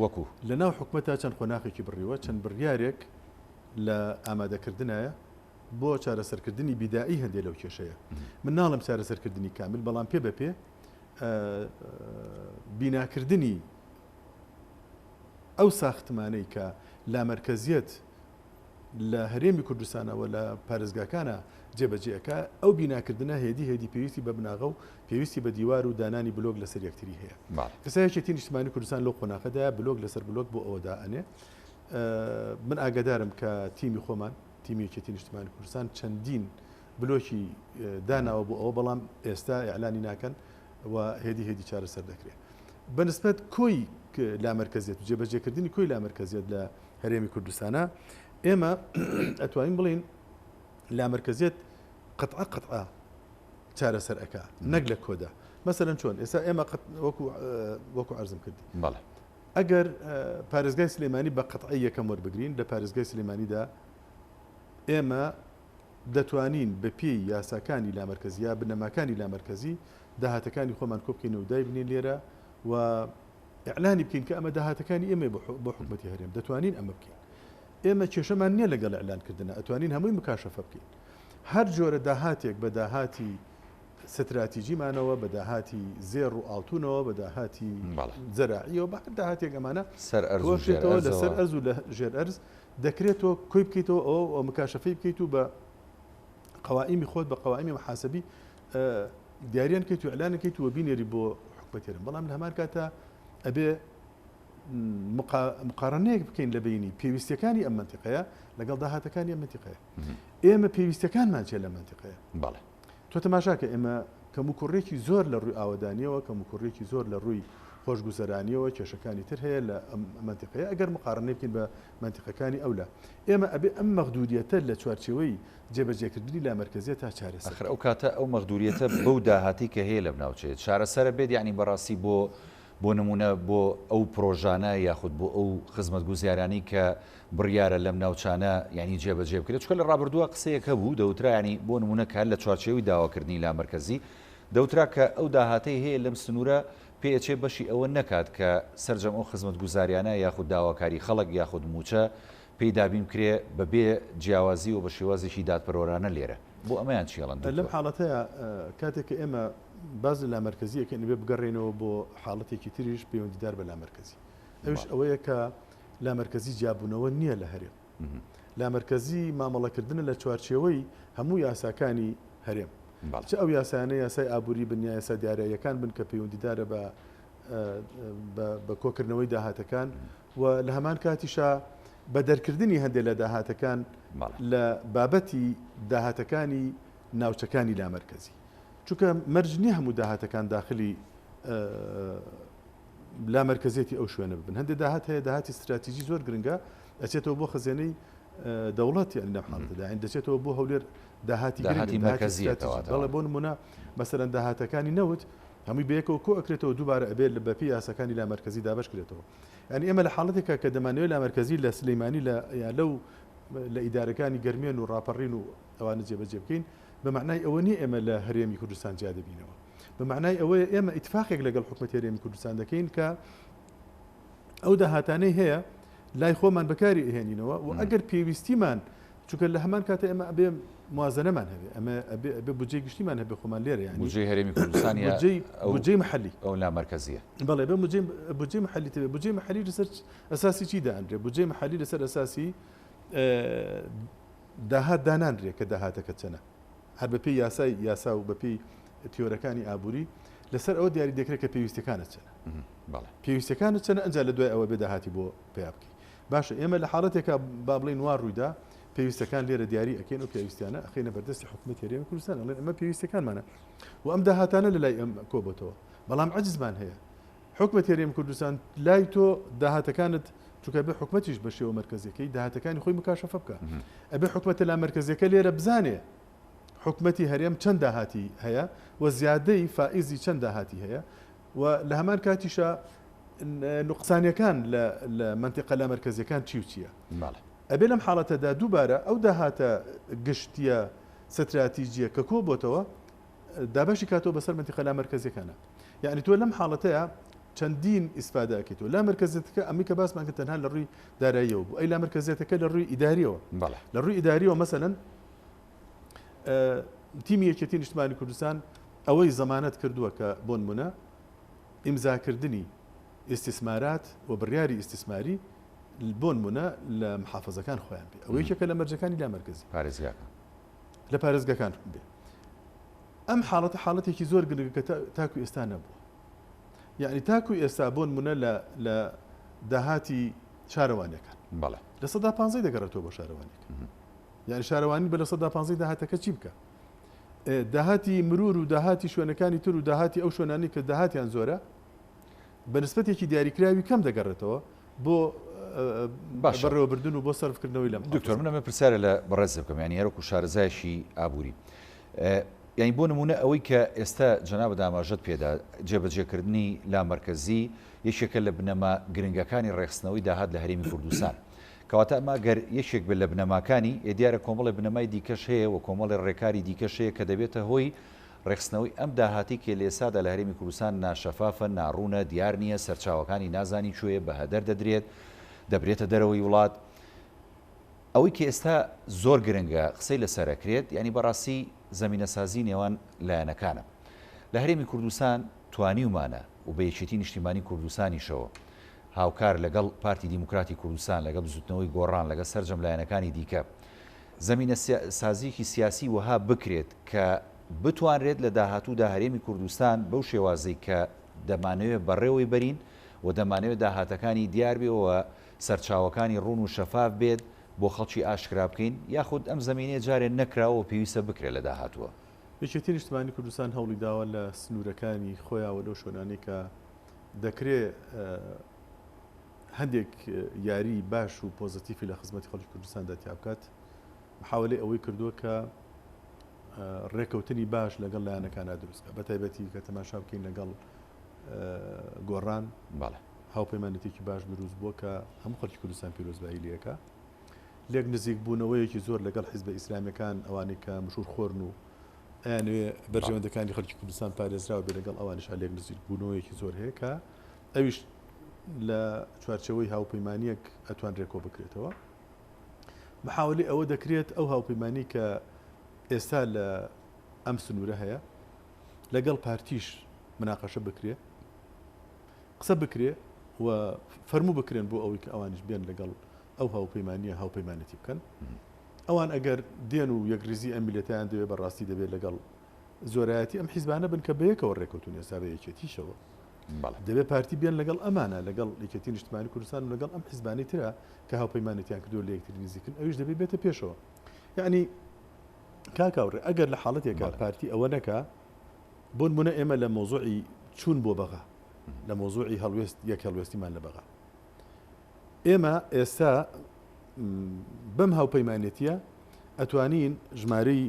وەکو؟ لە ناو حکومەتا چەند قۆناغێکی بڕیوە، چەند بڕیارێک لە ئامادەکردنایە بۆ چارەسەرکردنی بیدائی هەندێ لەو کێشەیە. من ناڵێم چارەسەرکردنی کامل، بەڵام پێ بە پێ بیناکردنی ئەو ساختمانەی کە لامەرکەزیەت لە هەرێمی کوردستانە و لە پارێزگاکانە جێبەجێ ئەکا، ئەو بیناکردنە هێدی هێدی پێویستی بە بناغە و پێویستی بە دیوار و دانانی بلۆک لەسەر یەکتری هەیە. ئێستا یەکێتی نیشتمانی کوردستان لەو قۆناغەدایە بلۆک لەسەر بلۆک بۆ ئەوە دائەنێ. من ئاگادارم کە تیمی خۆمان، تیمی یەکێتی نیشتمانی کوردستان چەندین بلۆکی داناوە بۆ ئەوە، بەڵام ئێستا ئیعلانی ناکەن و هێدی هێدی چارەسەر دەکرێت. بە نسبەت کۆی لامەرکەزیەت و جێبەجێکردنی کۆی لامەرکەزیەت لە هەرێمی کوردستانە ئێمە ئەتوانین بڵێین لامەرکەزیەت قطعە قطعە چارەسەر ئەکا نەک لە کۆدا. مەسەلەن چۆن ئێستا ئێمە وەکو وەکو عەرزم کردی. بەڵێ. ئەگەر پارێزگای سلێمانی بە قەتعی یەکەم وەربگرین، لە پارێزگای سلێمانیدا ئێمە دەتوانین بە پێی یاساکانی لامەرکەزی یا بنەماکانی لامەرکەزی داهاتەکانی خۆمان کۆ بکەینەوە و دایبنێین لێرە و ئیعلانی بکەین کە ئەمە داهاتەکانی ئێمەیە بۆ حکومەتی هەرێم، دەتوانین ئەمە بکەین. ئێمە کێشەمان نییە لەگەڵ ئیعلانکردنە، ئەتوانین هەمووی مکاشەفە بکەین. هەر جۆرە داهاتێک بە داهاتی ستراتیجیمانەوە، بە داهاتی زێڕ و ئاڵتونەوە، بە داهاتی زەراعیەوە، بە هەر داهاتێک ئەمانە سەر ئەرز و ژێر ئەرزەوە لەسەر ئەرز و لە ژێر ئەرز دەکرێت تۆ کۆی بکەیتەوە ئەوە مکاشەفەی بکەیت و بە قەوائیمی خۆت بە قەوائیمی محاسبی دیاریان کەیت و ئیعلان کەیت و بینێری بۆ حکومەتی هەرێم. بەڵام لە هەمان کاتا ئەبێ مقارنەیەک بکەین لە بینی پێویستیەکانی ئەم مەنتیقەیە لەگەڵ داهاتەکانی ئەم مەنتیقەیە. ئێمە پێویستیەکانمان چیە لەم مەنتیقەیە؟ تۆ تەماشاکە ئێمە کەموکوڕیەکی زۆر لە ڕووی ئاوەدانیەوە، کەموکوڕیەکی زۆر لە ڕووی خۆشگوزەرانیەوە، کێشەکانی تر هەیە لە ئەم مەنتیقەیە، ئەگەر مقارنەی بکەین بە مەنتیقەکانی ئەولا. ئێمە ئەبێ ئەم مەغدوریەتە لە چوارچێوەی جێبەجێکردنی لامەرکەزیەتا چارەسەر ئاخر ئەو کاتە ئەو مەغدوریەتە بەو داهاتەی کە هەیە لەم ناوچەیە چارەسەرە بێت یانی بەڕاستی بۆ بۆ نموونە بۆ ئەو پرۆژانە یاخود بۆ ئەو خزمەتگوزیارانەی کە بڕیارە لەم ناوچانە یانی جێبەجێ بکرێت چونکە لە ڕابردووە قسەیەک هەبوو دەوترا یانی بۆ نموونە کە هەر لە چوارچێوەی داواکردنی لامەرکەزی دەوترا کە ئەو داهاتەی هەیە لەم سنوورە پێئەچێ بەشی ئەوە نەکات کە سەرجەم ئەو خزمەتگوزاریانە یاخود داواکاری خەڵک یاخود مووچە پێی دابین بکرێ بە بێ جیاوازی و بە شێوازێکی دادپەروەرانە لێرە. بۆ ئەمەیان چی ئەڵێن لەم دکتۆر؟ حاڵەتەیا کاتێک کە ئێمە باس لە لامەرکەزی ئەکەین ئەبێ بگەڕێینەوە بۆ حاڵەتێکی تریش پەیوەندیدار بە لامەرکەزی ئەویش ئەوەیە کە لامەرکەزی جیابوونەوە نییە لە هەرێم. لامەرکەزی مامەڵەکردنە لە چوارچێوەی هەموو یاساکانی هەرێم. چ ئەو یاسایانە یاسای ئابووری بن یا یاسا داراییەکان بن کە پەیوەندیدارە بە بە کۆکردنەوەی داهاتەکان و لە هەمان کاتیشا بە دەرکردنی هەندێک لە داهاتەکان لە بابەتی داهاتەکانی ناوچەکانی لامەرکەزی. چونکە مەرج نییە هەموو داهاتەکان داخلی لامەرکەزیەتی ئەو شوێنە ببن. هەندێک داهات هەیە داهاتی ستراتیجی زۆر گرنگە ئەچێتەوە بۆ خەزێنەی دەوڵەت یعنی لەم حاڵەتەدا یعنی دەچێتەوە بۆ هەولێر داهاتی داهاتی مەرکەزیە کەواتە. بەڵێ بۆ نمونە مەسەلەن داهاتەکانی نەوت هەمووی بەیەکەوە کۆ ئەکرێتەوە دووبارە ئەبێ بەپێی یاساکانی لامەرکەزی دابەش کرێتەوە. یعنی ئێمە لە حاڵەتێکا کە دەمانەوێت لامەرکەزی لە سلەیمانی لە یا لەو لە ئیدارەکانی گەرمیان و ڕاپەڕین و ئەوانە جێبەجێ بکەین بە مەعنای ئەوە نییە ئێمە لە هەرێمی کوردستان جیا دەبینەوە. بە مەعنای ئەوەیە ئێمە ئیتفاقێک لەگەڵ حکومەتی هەرێمی کوردستان دەکەین کە ئەو داهاتانەی هەیە لای خۆمان بەکاری ئەهێنینەوە و ئەگەر پێویستیمان چونکە لە هەمان کاتە ئێمە ئەبێ موازنەمان هەبێ ئەمە ئەبێ ئەبێ بودجەی گشتیمان هەبێ خۆمان لێرە یانی بودجەی هەرێمی کوردستان یا بودجەی بودجەی محەلی ئەو لامەرکەزیە بەڵێ بێ بودجەی بودجەی محەلی تەبێ بودجەی محەلی لەسەر ئەساسی چی دانرێ بودجەی محەلی لەسەر ئەساسی داهات دانانرێ کە داهاتەکە چەنە هەر بەپێی یاسای یاسا و بەپێی تیۆرەکانی ئابووری لەسەر ئەوە دیاری دەکرێت کە پێویستەکانت چەنە پێویستەکانت چەنە ئەنجا لە دوای ئەوە بێ داهاتی بۆ پیا بکەی باشە ئێمە لە حاڵەتێکا با بڵێین وا ڕوویدا پێویستەکان لێرە دیاری ئەکەین و پێویستیانە ئەخەینە بەردەستی حکوومەتی هەرێمی کوردستان ئەڵێن ئەمە پێویستەکانمانە و ئەم داهاتانە لە لای ئەم کۆبۆتەوە بەڵام عەجزمان هەیە حکومەتی هەرێمی کوردستان لای تۆ داهاتەکانت چونکە بێ حکومەتیش بە شێوە مەرکەزیەکەی داهاتەکانی خۆی مکاشەفە بکە ئەبێ حکومەتە لا مەرکەزیەکە لێرە بزانێ حکومەتی هەرێم چەند داهاتی هەیە و زیادەی فائیزی چەند داهاتی هەیە و لە هەمان کاتیشا نوقسانیەکان لە مەنتیقە لامەرکەزیەکان چی و چییە؟ ئەبێ لەم حاڵەتەدا دووبارە ئەو داهاتە گشتیە ستراتیجیە کە کۆ بۆتەوە دابەشی کاتەوە بەسەر مەنتیقە لامەرکەزیەکانە. یعنی تۆ لەم حاڵەتەیە چەندین ئیسفادە ئەکەیتەوە. لامەرکەزیەتەکە ئەمەی کە باسمان کرد تەنها لە ڕووی داراییەوە بوو. ئەی لامەرکەزیەتەکە لە ڕووی ئیداریەوە. لە ڕووی ئیداریەوە مەسەلەن تیمی یەکێتی نیشتمانی کوردستان ئەوەی زەمانەت کردووە کە بۆنمونە ئیمزاکردنی ئیستیسمارات و بڕیاری ئیستیسماری بۆنمونە لە محافەزەکان خۆیان بێ ئەوە یەکێکە لە مەرجەکانی لامەرکەزی پارێزگاکان لە پارێزگاکان بێ ئەم حاڵەتە حاڵەتێکی زۆر گرنگە کە تاکو ئێستا نەبووە یعنی تاکو ئێستا بۆنمونە لە لە داهاتی شارەوانیەکان بەڵێ 15% دەگەڕێتەوە بۆ شارەوانیەکە یانی شارەوانی بە 15% داهاتەکە چی بکا؟ داهاتی مرور و داهاتی شوێنەکانی تر و داهاتی ئەو شوێنانەی کە داهاتیان زۆرە بە نسبەتێکی دیاریکراوی کەم دەگەڕێتەوە بۆ بەڕێوەبردن و بۆ سەرفکردنەوەی لەم دکتۆر من ئەمە پرسیارە لە بەڕێز بکەم یانی هەروەکو شارەزایەکی ئابووری یانی بۆ نمونە ئەوەی کە ئێستا جەنابت ئاماژەت پێدا جێبەجێکردنی لامەرکەزی یەکێکە لە بنەما گرنگەکانی ڕێکخستنەوەی داهات لە هەرێمی کوردستان. کەواتە ئەمە گەر یەکێک بێت لە بنەماکانی، ئێ دیارە کۆمەڵێ بنەمای دیکەش هەیە و کۆمەڵێ ڕێکاری دیکەش هەیە کە دەبێتە هۆی ڕێکخستنەوەی ئەم داهاتەی کە لە ئێستادا لە هەرێمی کوردستان ناشەفافە، ناڕوونە، دیار نییە، سەرچاوەکانی نازانی کوێیە، بە هەدەر دەدرێت، دەبرێتە دەرەوەی وڵات. ئەوەی کە ئێستا زۆر گرنگە قسەی لەسەر ئەکرێت، یانی بەڕاستی زەمینەسازی نێوان لایەنەکانە. لە هەرێمی کوردستان توانیومانە و بە یەکێتی نیشتیمانی کوردستانیشەوە هاوکار لەگەڵ پارتی دیموکراتی کوردستان، لەگەڵ بزوتنەوەی گۆڕان، لەگەڵ سەرجەم لایەنەکانی دیکە زەمینە سازیەکی سیاسی وەها بکرێت کە بتوانرێت لە داهاتوودا هەرێمی کوردستان بەو شێوازەی کە دەمانەوێت بەڕێوەی بەرین و دەمانەوێت داهاتەکانی دیار بێ و سەرچاوەکانی ڕوون و شەفاف بێت بۆ خەڵکی ئاشکرا بکەین یاخود ئەم زەمینەیە جارێ نەکراوە و پێویستە بکرێت لە داهاتووە؟ یەکێتی نیشتمانی کوردستان هەوڵی داوە لە سنوورەکانی خۆیا و لەو شوێنانەی کە دەکرێ هەندێک یاری باش و پۆزەتیفی لە خزمەتی خەڵکی کوردستاندا تیا بکات، محاولەی ئەوەی کردووە کە ڕێکەوتنی باش لەگەڵ لایەنەکاندا دروست بکات، بە تایبەتی کە تەماشا بکەین لەگەڵ گۆڕان هاوپەیمانێتێکی باش دروست بووە کە هەموو خەڵکی کوردستان پیرۆزبایی لەکە لێک نزیک بوونەوەیەکی زۆر لەگەڵ حیزبە ئیسلامیەکان ئەوانەی کە مشور خۆرن و ئەیانەوێ بەرژەوەندەکانی خەڵکی کوردستان پارێزراو بێ لەگەڵ ئەوانیشا لێک نزیک بوونەوەیەکی زۆر هەیە کە ئەویش لە چوارچەوەی هاوپەیمانیەک ئەتوانرێ کۆ بکرێتەوە. محاولەی ئەوە دەکرێت ئەو هاوپەیمانی کە ئێستا لە ئەم سنوورە هەیە لەگەڵ پارتیش مناقەشە بکرێ قسە بکرێ و فەرموو بکرێن بۆ ئەوەی کە ئەوانیش بێن لەگەڵ ئەو هاوپەیمانییە هاوپەیمانێتی بکەن. ئەوان ئەگەر دێن و یەکریزی ئەم میللەتەیان دەوێ بە ڕاستی دەبێ لەگەڵ زۆرایەتی ئەم حیزبانە بن کە بەیەکەوە ڕێکەوتون ئێستا بە یەکێتیشەوە. دەبێ پارتی بێن لەگەڵ ئەمانە لەگەڵ یەکێتی نیشتمانی کوردستان و لەگەڵ ئەم حیزبانەی ترە کە هاوپەیمانێتیان کردووە لە یەکتری نزیکن ئەویش دەبێ بێتە پێشەوە. یەعنی کاک هاوڕێ ئەگەر لە حاڵەتێکا پارتی ئەوە نەکا بۆ نمونە ئێمە لە مەوزوعی چوون بۆ بەغا لە مەوزوعی هەڵوێست یەک هەڵوێستیمان لە بەغا ئێمە ئێستا بەم هاوپەیمانێتیە ئەتوانین ژمارەی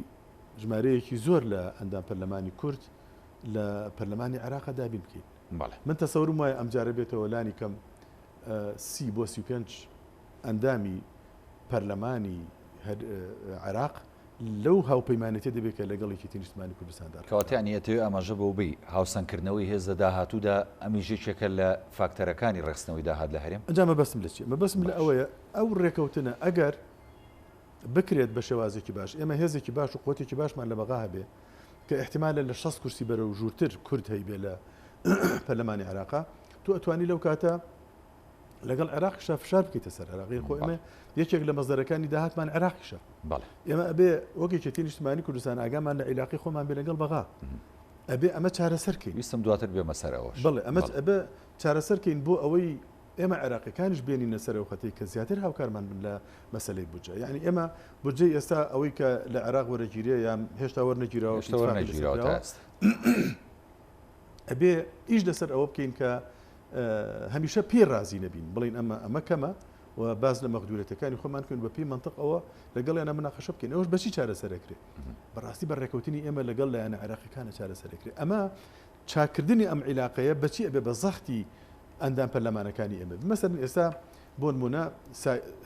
ژمارەیەکی زۆر لە ئەندام پەرلەمانی کورد لە پەرلەمانی عێراقا دابین بکەین من تەسەورم وایە ئەمجارە بێتەوە لانی کەم سی بۆ 35 ئەندامی پەرلەمانی عێراق لەو هاوپەیمانێتیە دەبێت کە لەگەڵ یەکێتی نیشتمانی کوردستاندا ڕێکخراوە. کەواتە یانی ئەتەوێ ئاماژە بەوە بەی هاوسەنگکردنەوەی هێز لە داهاتوودا ئەمیش یەکێکە لە فاکتەرەکانی ڕێکخستنەوەی داهات لە هەرێم؟ ئەنجا مەبەستم لە چیە؟ مەبەستم لە ئەوەیە ئەو ڕێکەوتنە ئەگەر بکرێت بە شێوازێکی باش ئێمە هێزێکی باش و قوتێکی باشمان لە بەغا هەبێ کە ئیحتیمالە لە 60 کورسی بەرەو ژوورتر کورد هەیبێ لە پەرلەمانی عێراقا تۆ ئەتوانی لەو کاتە لەگەڵ عێراقیشا فشار بکەیتە سەر عێراق خۆ ئێمە یەکێک لە مەزدەرەکانی داهاتمان عێراقیشە ئێمە ئەبێ وەک یەکێتی نیشتمانی کوردستان ئاگامان لە عیلاقی خۆمان بێ لەگەڵ بەغا ئەبێ ئەمە چارەسەر کەین ویستم دواتر بێمە سەر ئەوەش بەڵێ ئەمە ئەبێ چارەسەر کەین بۆ ئەوەی ئێمە عێراقیەکانیش بێنینە سەر ئەو خەتەی کە زیاتر هاوکارمان بن لە مەسەلەی بودجە یعنی ئێمە بودجەی ئێستا ئەوەی کە لە عێراق وەرەگیرێ یان هێشتا وەرنەگیراوە ئەبێ ئیش لەسەر ئەوە بکەین کە هەمیشە پێی ڕازی نەبین بڵین ئەمە ئەمە کەمە و باس لە مەقدورەتەکانی خۆمان بکەین بە پێی مەنتق ئەوە لەگەڵیانە مناقەشە بکەین ئەوش بەچی چارەسەرەکرێ بەڕاستی بە ڕێکەوتنی ئێمە لەگەڵ لایەنە عێراقیەکانە چارەسەرەکرێ ئەمە چاکردنی ئەم عیلاقەیە بەچی ئەبێ بە زەختی ئەندام پەرلەمانەکانی ئێمە مەسەلەن ئێستا بۆ نمونە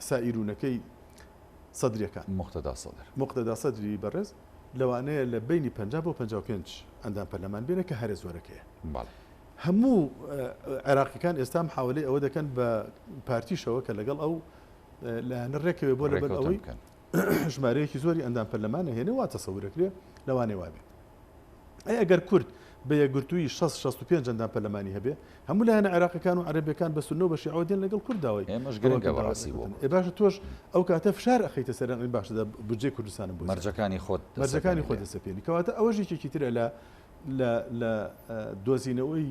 سائیرونەکەی سەدرەکان مقتەدا سەدر مقتەدا سەدری بەڕێز لەوانەیە لە بەینی 50 بۆ 55 ئەندام پەرلەمان بێنە کە هەرە زۆرەکەیە هەموو عێراقیەکان ئێستا محاولەی ئەوە دەکەن بە پارتیشەوە کە لەگەڵ ئەو لایەنە ڕێکەوێ بۆ لەبەر ئەوەی ژمارەیەکی زۆری ئەندام پەرلەمانە هێنێ وا تەسەورەکرێ لەوانەیە وابێت. ئەی ئەگەر کورد بە یەکگرتوویی 60 65 ئەندام پەرلەمانی هەبێ هەموو لایەنە عێراقیەکان و عەرەبیەکان بە سوننە و بە شیعەوە دێن لەگەڵ کورد داوای ئێمەش گرنگە بەڕاستی بۆ کورد. ئێ باشە تۆش ئەو کاتە فشار ئەخەیتە سەریان ئەڵێن باشە دە بودجەی کوردستانم بۆ زیاد. مەرجەکانی خۆت مەرجەکانی خۆت دەسەپێنی کەواتە ئەوەش یەکێکی ترە لە لە لە دۆزینەوەی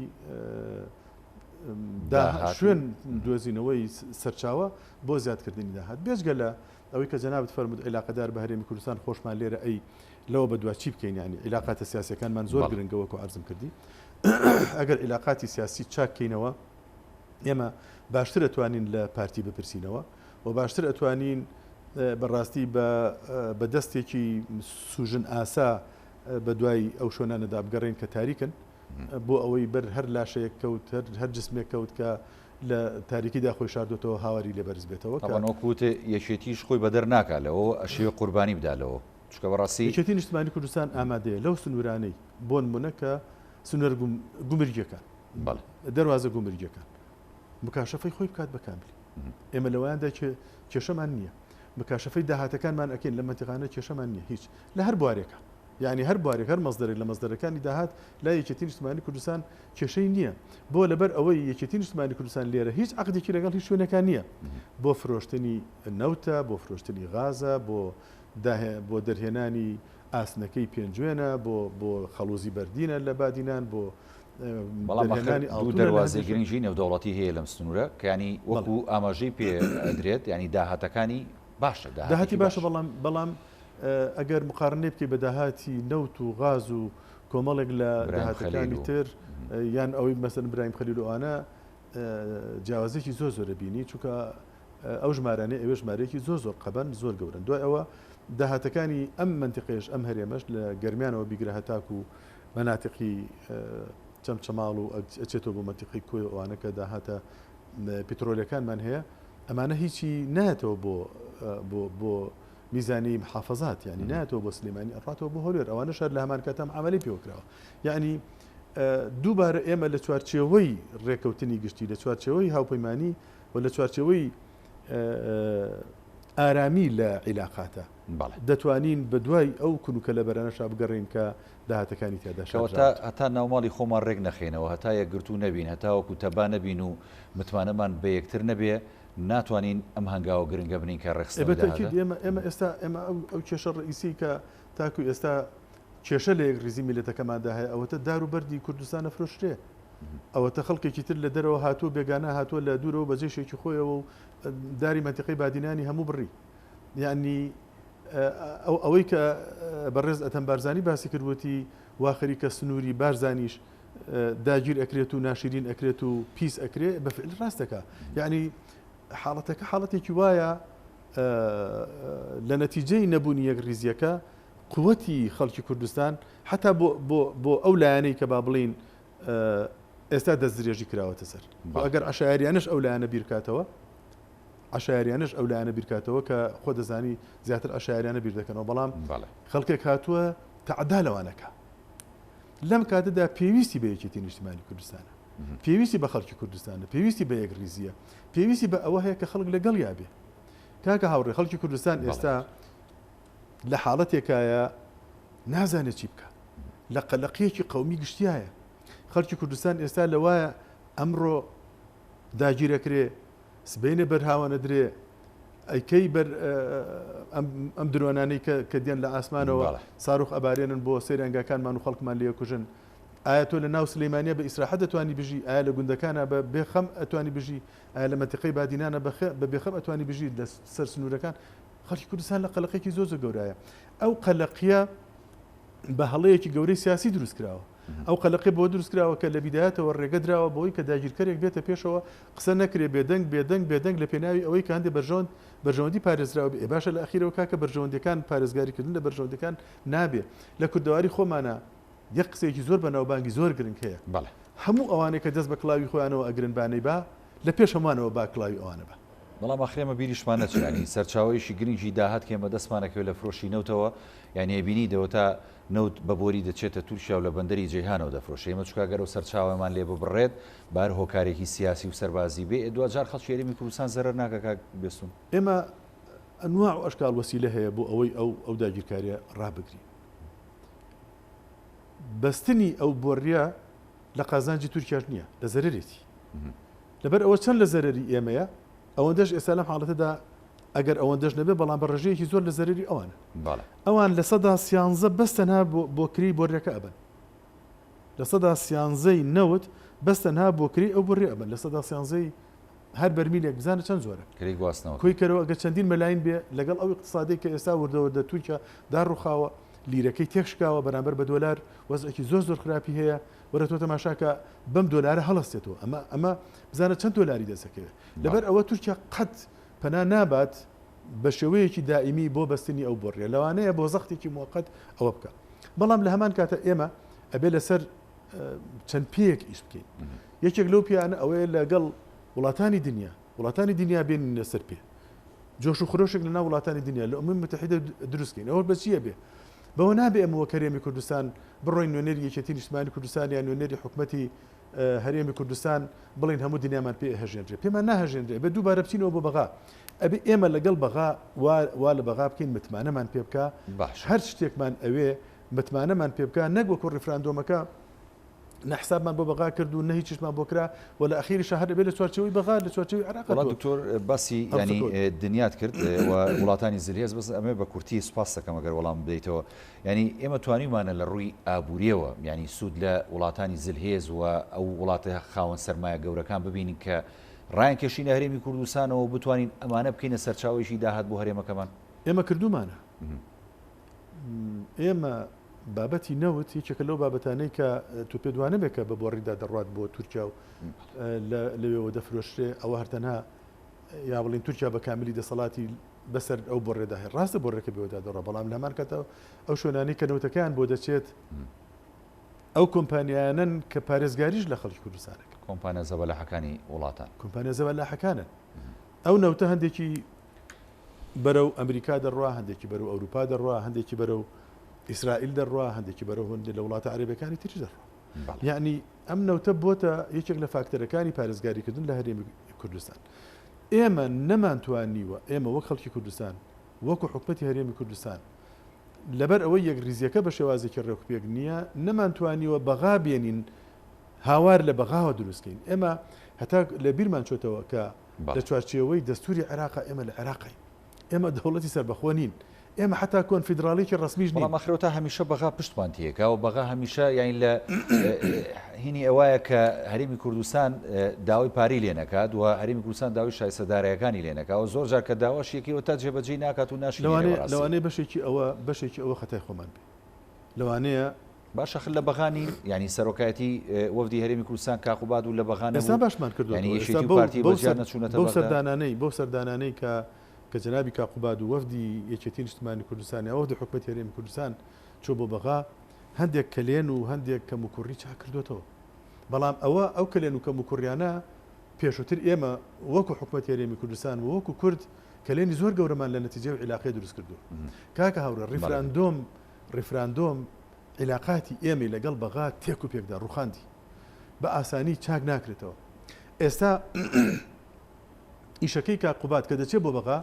شوێن دۆزینەوەی سەرچاوە بۆ زیادکردنی داهات بێجگە لە ئەوەی کە جەنابت فەرمووت عیلاقەدار بە هەرێمی کوردستان خۆشمان لێرە ئەی لەوە بەدوا چی بکەین یانی عیلاقاتە سیاسەکانمان زۆر گرنگە وەکو عەرزم کردی ئەگەر عیلاقاتی سیاسی چاک کەینەوە ئێمە باشتر ئەتوانین لە پارتی بپرسینەوە و باشتر ئەتوانین بەڕاستی بە دەستێکی سوژن ئاسا بە دوای ئەو شوێنانەدا بگەڕێین کە تاریکن. بۆ ئەوەی بەر هەر لاشەیەک کەوت، هەر جسمێک کەوت کە لە تاریکیدا خۆی شاردۆتەوە هاواری لێ بەرز بێتەوە کە. تەبعەن وەکو وتت یەکێتیش خۆی بەدەر ناکا لەوە و ئەشێ قوربانی بدا لەوە چونکە بەڕاستی. یەکێتی نیشتمانی کوردستان ئامادەیە لەو سنوورانەی بۆنمونە کە سنوور گومرگیەکان، بەڵێ. دەروازە گومرگیەکان مکاشەفەی خۆی بکات بە کاملی. ئێمە لەوەیاندا کێشەمان نییە. مکاشەفەی داهاتەکانمان ئەکەین لەم مەنتیقانە کێشەمان نییە هیچ لە هەر بوارێکا. یانی هەر بوارێک هەر مەسدەرێک لە مەسدەرەکانی داهات لای یەکێتی نیشتمانی کوردستان کێشەی نییە. بۆ لەبەر ئەوەی یەکێتی نیشتمانی کوردستان لێرە هیچ عەقدێکی لەگەڵ هیچ شوێنێکا نییە. بۆ فرۆشتنی نەوتە، بۆ فرۆشتنی غازە، بۆ بۆ دەرهێنانی ئاسنەکەی پێنجوێنە، بۆ بۆ خەڵوزی بەردینە لە بادینان، بۆ بەڵام ئەخر دەرهێنانی دوو ئاڵتونە لە دەروازەی هەندێک شوێن. گرنگی نێودەوڵەتی هەیە لەم سنوورە کە یانی بەڵێ. وەکو ئاماژەی پێ ئەدرێت یانی داهاتەکانی باشە، داهاتی داهاتێکی باشە باشە. بەڵام بەڵام ئەگەر مقارنەی بکەی بە داهاتی نەوت و غاز و کۆمەڵێک لە برایم خەلیل داهاتەکانی و. تر یان ئەوەی مەسەلەن برایم خەلیل و ئەوانە جیاوازیەکی زۆر زۆرە بینی چونکە ئەو ژمارانەی ئەوێ ژمارەیەکی زۆر زۆر قەبەن زۆر گەورەن دوای ئەوە داهاتەکانی ئەم مەنتیقەیەش ئەم هەرێمەش لە گەرمیانەوە بیگرە هەتاکو مەناتیقی چەمچەماڵ و ئەچێتەوە بۆ مەنتیقەی کۆی و ئەوانە کە داهاتە پترۆلەکانمان هەیە ئەمانە هیچی نایەتەوە بۆ بۆ بۆ میزانی محافظات یعنی نایەتەوە بۆ سلێمانی ئەڕاتەوە بۆ هەولێر ئەوانەش هەر لە هەمان کاتە معامەلەی پێوە کراوە یعنی دووبارە ئێمە لە چوارچێوەی ڕێکەوتنی گشتی لە چوارچێوەی هاوپەیمانی و لە چوارچێوەی ئارامی لە عیلاقاتە دەتوانین بە دوای ئەو کون و کەلەبەرانەشا بگەڕێین کە داهاتەکانی تیادا کەواتە شاردراوەتەوە. هەتا ناوماڵی خۆمان ڕێک نەخەینەوە، هەتا یەکگرتوو نەبین، هەتاوەکو تەبا نەبین و متمانەمان بە یەکتر نەبێ، ناتوانین ئەم هەنگاوە گرنگە بنێین کە ئێ ڕێکخستنەوەی بە تەئکید داهاتە. ئێمە ئێمە ئێستا ئێمە ئەو ئەو کێشە ڕەئیسیەی کە تاکو ئێستا کێشە لە یەکڕیزی میللەتەکەماندا هەیە ئەوەتە دار و بەردی کوردستان ئەفرۆشرێ. ئەوەتە خەڵکێکی تر لە دەرەوە هاتووە بێگانە هاتووە لە دوورەوە بە جەیشێکی خۆیەوە و داری مەنتیقەی بادینانی هەموو بڕی. یەعنی ئەوەی کە بەڕێز ئەدهەم بارزانی باسی کرد وتی وا خەریکە سنووری بارزانیش داگیر ئەکرێت و ناشرین ئەکرێت و پیس ئەکرێ بە فعل ڕاست دەکا. یەعنی حاڵەتەکە حاڵەتێکی وایە لە نەتیجەی نەبوونی یەکڕیزیەکە قوتی خەڵکی کوردستان حتا بۆ بۆ بۆ ئەو لایەنەی کە با بڵین ئێستا دەستدرێژی کراوەتە سەر. خۆ ئەگەر عەشایەریانەش ئەو لایەنە بیرکاتەوە، عەشایەریانەش ئەو لایەنە بیرکاتەوە کە خۆ دەزانی زیاتر عەشایەریانە بیر دەکەنەوە، بەڵام خەڵکێک هاتووە تەعدا لەوانەکە. لەم کاتەدا پێویستی بە یەکێتی نیشتیمانی کوردستانە، پێویستی بە خەڵکی کوردستانە، پێویستی بە یەکڕیزییە، پێویستی بە ئەوە هەیە کە خەڵک لەگەڵیا بێ. کاکە هاوڕێ خەڵکی کوردستان ئێستا لە حاڵەتێکایە نازانێت چی بکا، لە قەلەقییەکی قەومی گشتیایە. خەڵکی کوردستان ئێستا لەوایە ئەمڕۆ داگیرەکرێ، سبەینێ بەر هاوان ئەدرێ، ئەی کەی بەر ئەم درۆنانەی کە دێن لە ئاسمانەوە ساروخ ئەبارێنن بۆ سەیرانگاکانمان و خەڵکمان لێ ئەکوژن؟ ئایا تۆ لە ناو سلەیمانیە بە ئیسراحەت ئەتوانی بژی؟ ئایا لە گوندەکانا بە بێ خەم ئەتوانی بژی؟ ئایا لە مەنتیقەی بادینانا بە بێ خەم ئەتوانی بژی؟ لە سەر سنوورەکان خەڵکی کوردستان لە قەلەقێکی زۆر زۆر گەورایە. ئەو قەلەقیە بە هەڵەیەکی گەورەی سیاسی دروست کراوە. ئەو قەلەقیە بەوە دروست کراوە کە لە بیدایەتەوە ڕێگە دراوە بەوەی کە داگیرکەرێک بێتە پێشەوە قسە نەکرێ بێدەنگ بێدەنگ بێدەنگ لە پێناوی ئەوەی کە هەندێ بەرژەوەند بەرژەوەندی پارێزراو بێ. ئێ باشە لە ئەخیرەوە کاکە بەرژەوەندیەکان پارێزگاری کردن لە بەرژەوەندیەکان نابێ. لە کوردەواری خۆمانا یەک قسەیەکی زۆر بەناوبانگی زۆر گرنگ هەیە. بەڵێ. هەموو ئەوانەی کە دەست بە کڵاوی خۆیانەوە ئەگرن با نەیبا لە پێش هەمووانەوە با کڵاوی ئەوانە با. بەڵام ئاخر ئێمە بیریشمان نەچێ یانی سەرچاوەیەکی گرنگی داهات کە ئێمە دەستمان ئەکەوێت لە فرۆشی نەوتەوە یانی ئەبینی دەوەتا نەوت بە بۆری دەچێتە تورکیا و لە بەندەری جەیهانەوە دەفرۆشێ ئێمە چونکە گەر ئەو سەرچاوەمان لێ ببڕێت بە هەر هۆکارێکی سیاسی و سەربازی بێ ئێ دواجار خەڵکی هەرێمی کوردستان زەرەر ناکا کاک بێستون؟ ئێمە ئەنواع و ئەشکال وەسیلە هەیە بۆ ئەوەی ئەو ئەو داگیرکاریە ڕابگرین. بەستنی ئەو بۆڕیە لە قازانجی تورکیاش نییە، لە زەرەرێتی. لەبەر ئەوە چەند لە زەرەری ئێمەیە، ئەوەندەش ئێستا لەم حاڵەتەدا ئەگەر ئەوەندەش نەبێ بەڵام بە ڕێژەیەکی زۆر لە زەرەری ئەوانە. ئەوان 13% بەس تەنها بۆ کرێی بۆڕیەکە ئەبەن. 13% ی نەوت بەس تەنها بۆ کرێی ئەو بۆڕیە ئەبەن. 13% ی هەر بەرمیلێک بزانە چەند زۆرە. کرێی گواستنەوەکە. کۆی کەرەوە ئەگەر چەندین مەلاین بێ لەگەڵ ئەو ئیقتسادەی کە ئێستا وردە وردە تورکیا داڕوخاوە، لیرەکەی تێکشکاوە بەرامبەر بە دۆلار وەزعێکی زۆر زۆر خراپی هەیە، وەرە تۆ تەماشاکە بەم دۆلارە هەڵەستێتەوە ئەمە ئەمە بزانە چەند دۆلاری دەست ئەکەوێ. لەبەر ئەوە تورکیا قەت پەنا نابات بە شێوەیەکی دائیمی بۆ بەستنی ئەو بۆڕیە، لەوانەیە بۆ زەختێکی موەقەت ئەوە بکا. بەڵام لە هەمان کاتە ئێمە ئەبێ لەسەر. چەند پێیەک ئیش بکەین. یەکێک لەو پێیانە ئەوەیە لەگەڵ وڵاتانی دنیا، وڵاتانی دنیا بێنینە سەر پێ. جۆش و خرۆشێک لەناو وڵاتانی دنیا لە ئومەمی متحیدە دروست کەین. ئەوە بە چییە بێ؟ بەوە نابێ ئێمە وەک هەرێمی کوردستان بڕۆین نوێنەری یەکێتی نیشتمانی کوردستان یان نوێنەری حکومەتی هەرێمی کوردستان بڵێین هەموو دنیامان پێ ئەهەژێنرێ. پێمان ناهەژێنرێ. ئەبێ دووبارە بچینەوە بۆ بەغا. ئەبێ ئێمە لەگەڵ بەغا وا وا لە بەغا بکەین متمانەمان پێ بکا. باشە. هەر شتێکمان ئەوێ متمانەمان پێ بکا نەک وەکو ڕیفراندۆمەکە نە حسابمان بۆ بەغا کرد و نە هیچیشمان بۆ کرا و لە ئەخیریشا هەر ئەبێ لە چوارچێوەی بەغا لە چوارچێوەی عێراقا وەڵا تۆ دکتۆر باسی یانی هەڵسوکەوت. دنیات کرد و وڵاتانی زلهێز بەس ئەمەوێ بە کورتی سوپاست دەکەم ئەگەر وەڵامم بدەیتەوە یانی ئێمە توانیومانە لە ڕووی ئابووریەوە یانی سوود لە وڵاتانی زلهێز و ئەو وڵاتە خاوەن سەرمایە گەورەکان ببینین کە ڕایان کێشینە هەرێمی کوردستانەوە و بتوانین ئەمانە بکەینە سەرچاوەیەکی داهات بۆ هەرێمەکەمان؟ ئێمە کردوومانە. ئێمە بابەتی نەوت یەکێکە لەو بابەتانەی کە تۆ پێت وانەبێ کە بە بۆڕیدا دەڕوات بۆ تورکیا و لەوێوە دەفرۆشرێ ئەوە هەر تەنها یا بڵین تورکیا بە کاملی دەسەڵاتی بەسەر ئەو بۆڕێدا هەیە ڕاستە بۆڕێکە بێوەدا دەڕا بەڵام لە هەمان کاتە ئەو شوێنانەی کە نەوتەکەیان بۆ دەچێت ئەو کۆمپانیایانەن کە پارێزگاریش لە خەڵکی کوردستانەکە کۆمپانیا زەبەلاحەکانی وڵاتان کۆمپانیا زەبەلاحەکانن ئەو نەوتە هەندێکی بەرەو ئەمریکا دەڕوا، هەندێکی بەرەو ئەوروپا دەڕوا، هەندێکی بەرەو ئیسرائیل دەڕوا، هەندێکی بەرەو هەندێک لە وڵاتە عەرەبیەکانی تریش دەڕوا. یەعنی ئەم نەوتە بۆتە یەکێک لە فاکتەرەکانی پارێزگاریکردن لە هەرێمی کوردستان. ئێمە نەمانتوانیوە، ئێمە وەک خەڵکی کوردستان، وەکو حکومەتی هەرێمی کوردستان، لەبەر ئەوەی یەکڕیزیەکە بە شێوازێکی ڕێکوپێک نییە، نەمانتوانیوە بەغا بێنین، هاوار لە بەغاوە دروستکەین. ئێمە هەتا لە بیرمان چۆتەوە کە لە چوارچێوەی دەستوری عێراقا ئێمە لە عێراقین. ئێمە دەوڵەتی سەربەخۆ نین. ئێمە حەتا کۆنفیدراڵیەکی ڕەسمیش نین. بەڵام ئاخر تا هەمیشە بەغا پشتمان تێکا و بەغا هەمیشە یانی لە هینی ئەوایە کە هەرێمی کوردستان داوای پارەی لێ نەکات و هەرێمی کوردستان داوای شایستە دارایەکانی لێ نەکا و زۆر جار کە داواشی یەکەی تا جێبەجێی ناکات و ناشی نێرێ بەڕاستی. لەوانەیە بەشێکی ئەوە بەشێکی ئەوە خەتای خۆمان بێ. لەوانەیە. باشە خر لە بەغا نین یانی سەرۆکایەتی وەفدی هەرێمی کوردستان کاک قوباد و لە بەغا ئێستا نەبوو باشمان کردوەتەوە یانی ئێستا یەکێتی و بەو پارتی بەو بە جیا سەر نەچوونەتە بەو بەغدا؟ سەردانانەی بەو سەردانانەی کە کە جەنابی کاک قوباد و وەفدی یەکێتی نیشتمانی کوردستان یا وەفدی حکومەتی هەرێمی کوردستان چووە بۆ بەغا هەندێک کەلێن و هەندێک کەموکوڕی چاک کردوەتەوە بەڵام ئەوە ئەو کەلێن و کەموکوڕیانە پێشووتر ئێمە وەکو حکومەتی هەرێمی کوردستان و وەکو کورد کەلێنی زۆر گەورەمان لە نەتیجەی ئەو عیلاقەیە دروست کردووە کاکە هاوڕێ ڕیفراندۆم ڕیفراندۆم عیلاقاتی ئێمەی لەگەڵ بەغا تێک و پێکدا ڕوخاندی. بە ئاسانی چاک ناکرێتەوە. ئێستا ئیشەکەی کاک قوباد کە دەچێت بۆ بەغا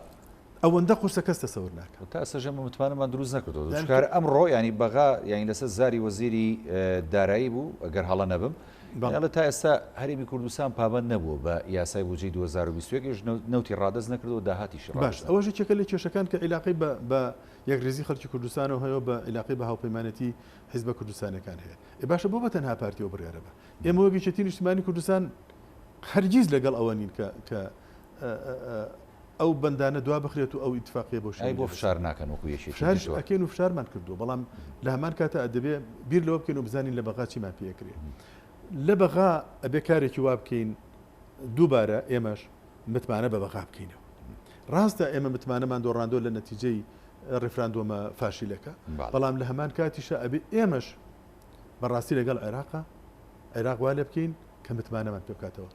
ئەوەندە قورسە کەس تەسەور ناکا. تا ئێستاش ئێمە متمانەمان دروست نەکردووە. چونکە هەر ئەمڕۆ یانی بەغا یانی لەسەر زاری وەزیری دارایی بوو ئەگەر هەڵە نەبم ئەڵێ تا ئێستا هەرێمی کوردستان پابەند نەبووە بە یاسای بودجەی 2021 یش نەوتی ڕادەست نەکردووە داهاتیشی باش ڕادەست ئەوەش نەکردووە. یەکێکە لە کێشەکان کە عیلاقەی بە بە یەکڕیزی خەڵکی کوردستانەوە هەیە و بە عیلاقەی بە هاوپەیمانێتی حیزبە کوردستانیەکان هەیە. ئێ باشە بۆ بە تەنها پارتی ئەو بڕیارە با؟ ئێمە وەک یەکێتی نیشتمانی کوردستان هەرگیز لەگەڵ ئەوە نین کە کە ئەو بەندانە دوا بخرێت و ئەو ئیتفاقیە بەو ئەی شێوەیە بۆ لێ فشار بچێت. ناکەن وەکو یەکێتی فشاریش دکتۆر؟ ئەکەین و فشارمان کردووە بەڵام لە هەمان کاتا دەبێ بیر لەوە بکەین و بزانین لە بەغا چیمان پێ ئەکرێ. لە بەغا ئەبێ کارێکی وا بکەین دووبارە ئێمەش متمانە بە بەغا بکەینەوە. ڕاستە ئێمە متمانەمان دۆڕاندووە لە نەتیجەی ڕیفراندۆمە فاشیلەکە، بەڵام لە هەمان کاتیشا ئەبێ ئێمەش بە ڕاستی لەگەڵ عێراقا، عێراق وا لێ بکەین کە متمانەمان پێ بکاتەوە.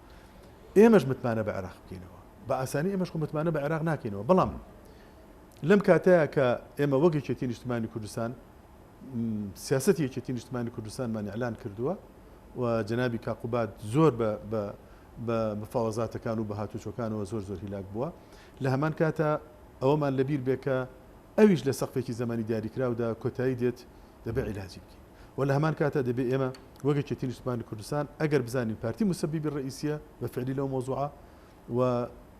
ئێمەش متمانە بە عێراق بکەینەوە. بە ئاسانی ئێمەش خۆ متمانە بە عێراق ناکەینەوە، بەڵام لەم کاتەیە کە ئێمە وەک یەکێتی نیشتمانی کوردستان سیاسەتی یەکێتی نیشتمانی کوردستانمان ئیعلان کردووە و جەنابی کاک قوباد زۆر بە بە بە مفاوەزاتەکان و بە هاتوچۆکانەوە زۆر زۆر هیلاک بووە. لە هەمان کاتا ئەوەمان لە بیر بێ کە ئەویش لە سەقفێکی زەمەنی دیاریکراودا کۆتایی دێت دەبێ عیلاجی بکەین و لە هەمان کاتا دەبێ ئێمە وەک یەکێتی نیشتمانی کوردستان ئەگەر بزانین پارتی موسەبیبی ڕەئیسیە بە فعلی لەو مەوزوعە و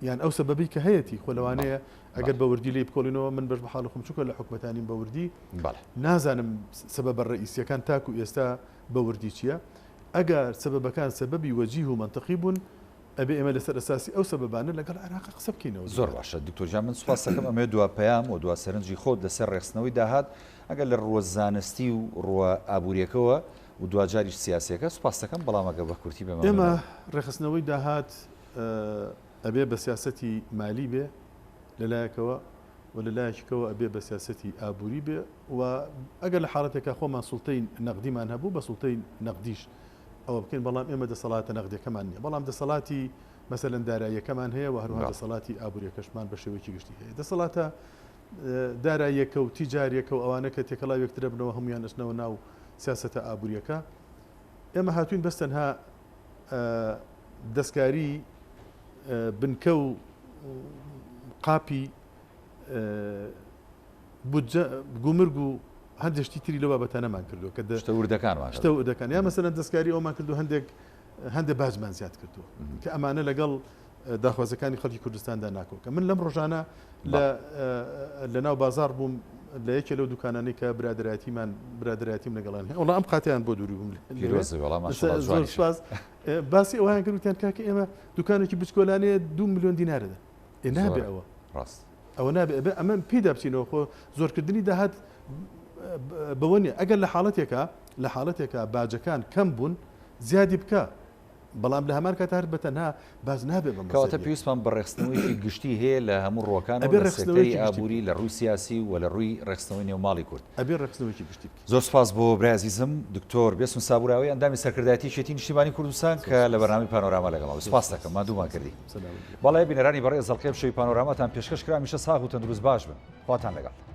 یان ئەو سەبەبەی کە هەیەتی خۆ لەوانەیە ئەگەر بە وردی لێی بکۆڵینەوە من بەش بە حاڵی خۆم چونکە لە حکومەتا نیم بە وردی نازانم سەبەبە ڕەئیسیەکان تاکو ئێستا بە وردی چییە ئەگەر سەبەبەکان سەبەبی وەجیه و مەنتقی بوون ئەبێ ئێمە لەسەر ئەساسی ئەو سەبەبانە لەگەڵ عێراق قسە بکەینەوە زۆر دووبارە. باشە دکتۆر گیان من سوپاست دەکەم ئەمەوێت دوا پەیام و دوا سەرنجی خۆت لەسەر ڕێکخستنەوەی داهات ئەگەر لە ڕووە زانستی و ڕووە ئابووریەکەوە و دواجاریش سیاسیەکە سوپاست دەکەم بەڵام ئەگەر بە کورتی بێ مەمنونم. ئێمەڕێکخستنەوەی داهات ئەبێ بە سیاسەتی مالی بێ لە لایەکەوە. و لە لایەکیکەوە ئەبێ بە سیاسەتی ئابووری بێ و ئەگەر لە حاڵەتێکا خۆمان سوڵتەی نەقدیمان هەبوو بە سوڵتەی نەقدیش ئەوە بکەین بەڵام ئێمە دەسەڵاتە نەقدیەکەمان نییە بەڵام دەسەڵاتی مەسەلەن داراییەکەمان هەیە و هەروەها دەسەڵاتی ئابووریەکەشمان بە شێوەیەکی گشتی هەیە دەسەڵاتە داراییەکە و تیجاریەکە و ئەوانە کە تێکەڵاو یەکترە بنەوە هەمویان ئەچنەوە ناو سیاسەتە ئابووریەکە ئێمە هاتوین بەس تەنها دەستکاری بنکە و قاپی بودجە گومرگ و هەندێک شتی تری لەو بابەتانەمان کردووە کە شتە وردەکانمان شتە وردەکان یا مەسەلەن دەستکاری ئەومان کردو هەندێک هەندێک باجمان زیاد کردووە کە ئەمانە لەگەڵ داخوازەکانی خەڵکی کوردستاندا ناکۆکە من لەم ڕۆژانە لە لە ناو بازار بووم لە یەکێ لەو دوکانانەی کە برادەرایەتیمان برادەرایەتیم لەگەڵیان هەیە وەڵا ئەم قاتیان بۆ دووری بووم زۆر سپاس باسی ئەویان کرد وتیان کاکە ئێمە دوکانێکی بچکۆلانەیە دو میلیۆن دینارە دەن ئێ نابێ ئەوە ڕاست ئەوە نابێ ئەبێ ئەمە پێدا بچینەوە خۆ زۆرکردنی داهات بەوە نیە ئەگەر لە حاڵەتێکا لە حاڵەتێکا باجەکان کەم بوون زیادی بکە بەڵام لە هەمان کات هەر بە تەنها باج نابێ بە کەواتە پێویستمان بە ڕێکخستنەوەیەکی گشتی هەیە لە هەموو ڕووەکانەوە ئەبێ لە سێکتەری ڕێکخستنەوەیەکی گشتی ئابووری لە ڕووی سیاسی و لە ڕووی ڕێکخستنەوەی نێو ماڵی کورد. ئەبێ ڕێکخستنەوەیەکی گشتی بکەین. زۆر سوپاس بۆ برای ئەزیزم دکتۆر بێستون سابوراوی ئەندامی سەرکردایەتی یەکێتی نیشتیمانی کوردستان کە لە بەرنامەی پانۆراما لەگەڵمان بوو. سوپاس دەکەم ماندوومان کردی. بەڵێ بینەرانی بەڕێز ئەڵقەی ئەمشەوی پانۆراماتان پێشکەش کرا هەمیشە ساغ و تەندروست باش بن. خواتان لەگەڵ.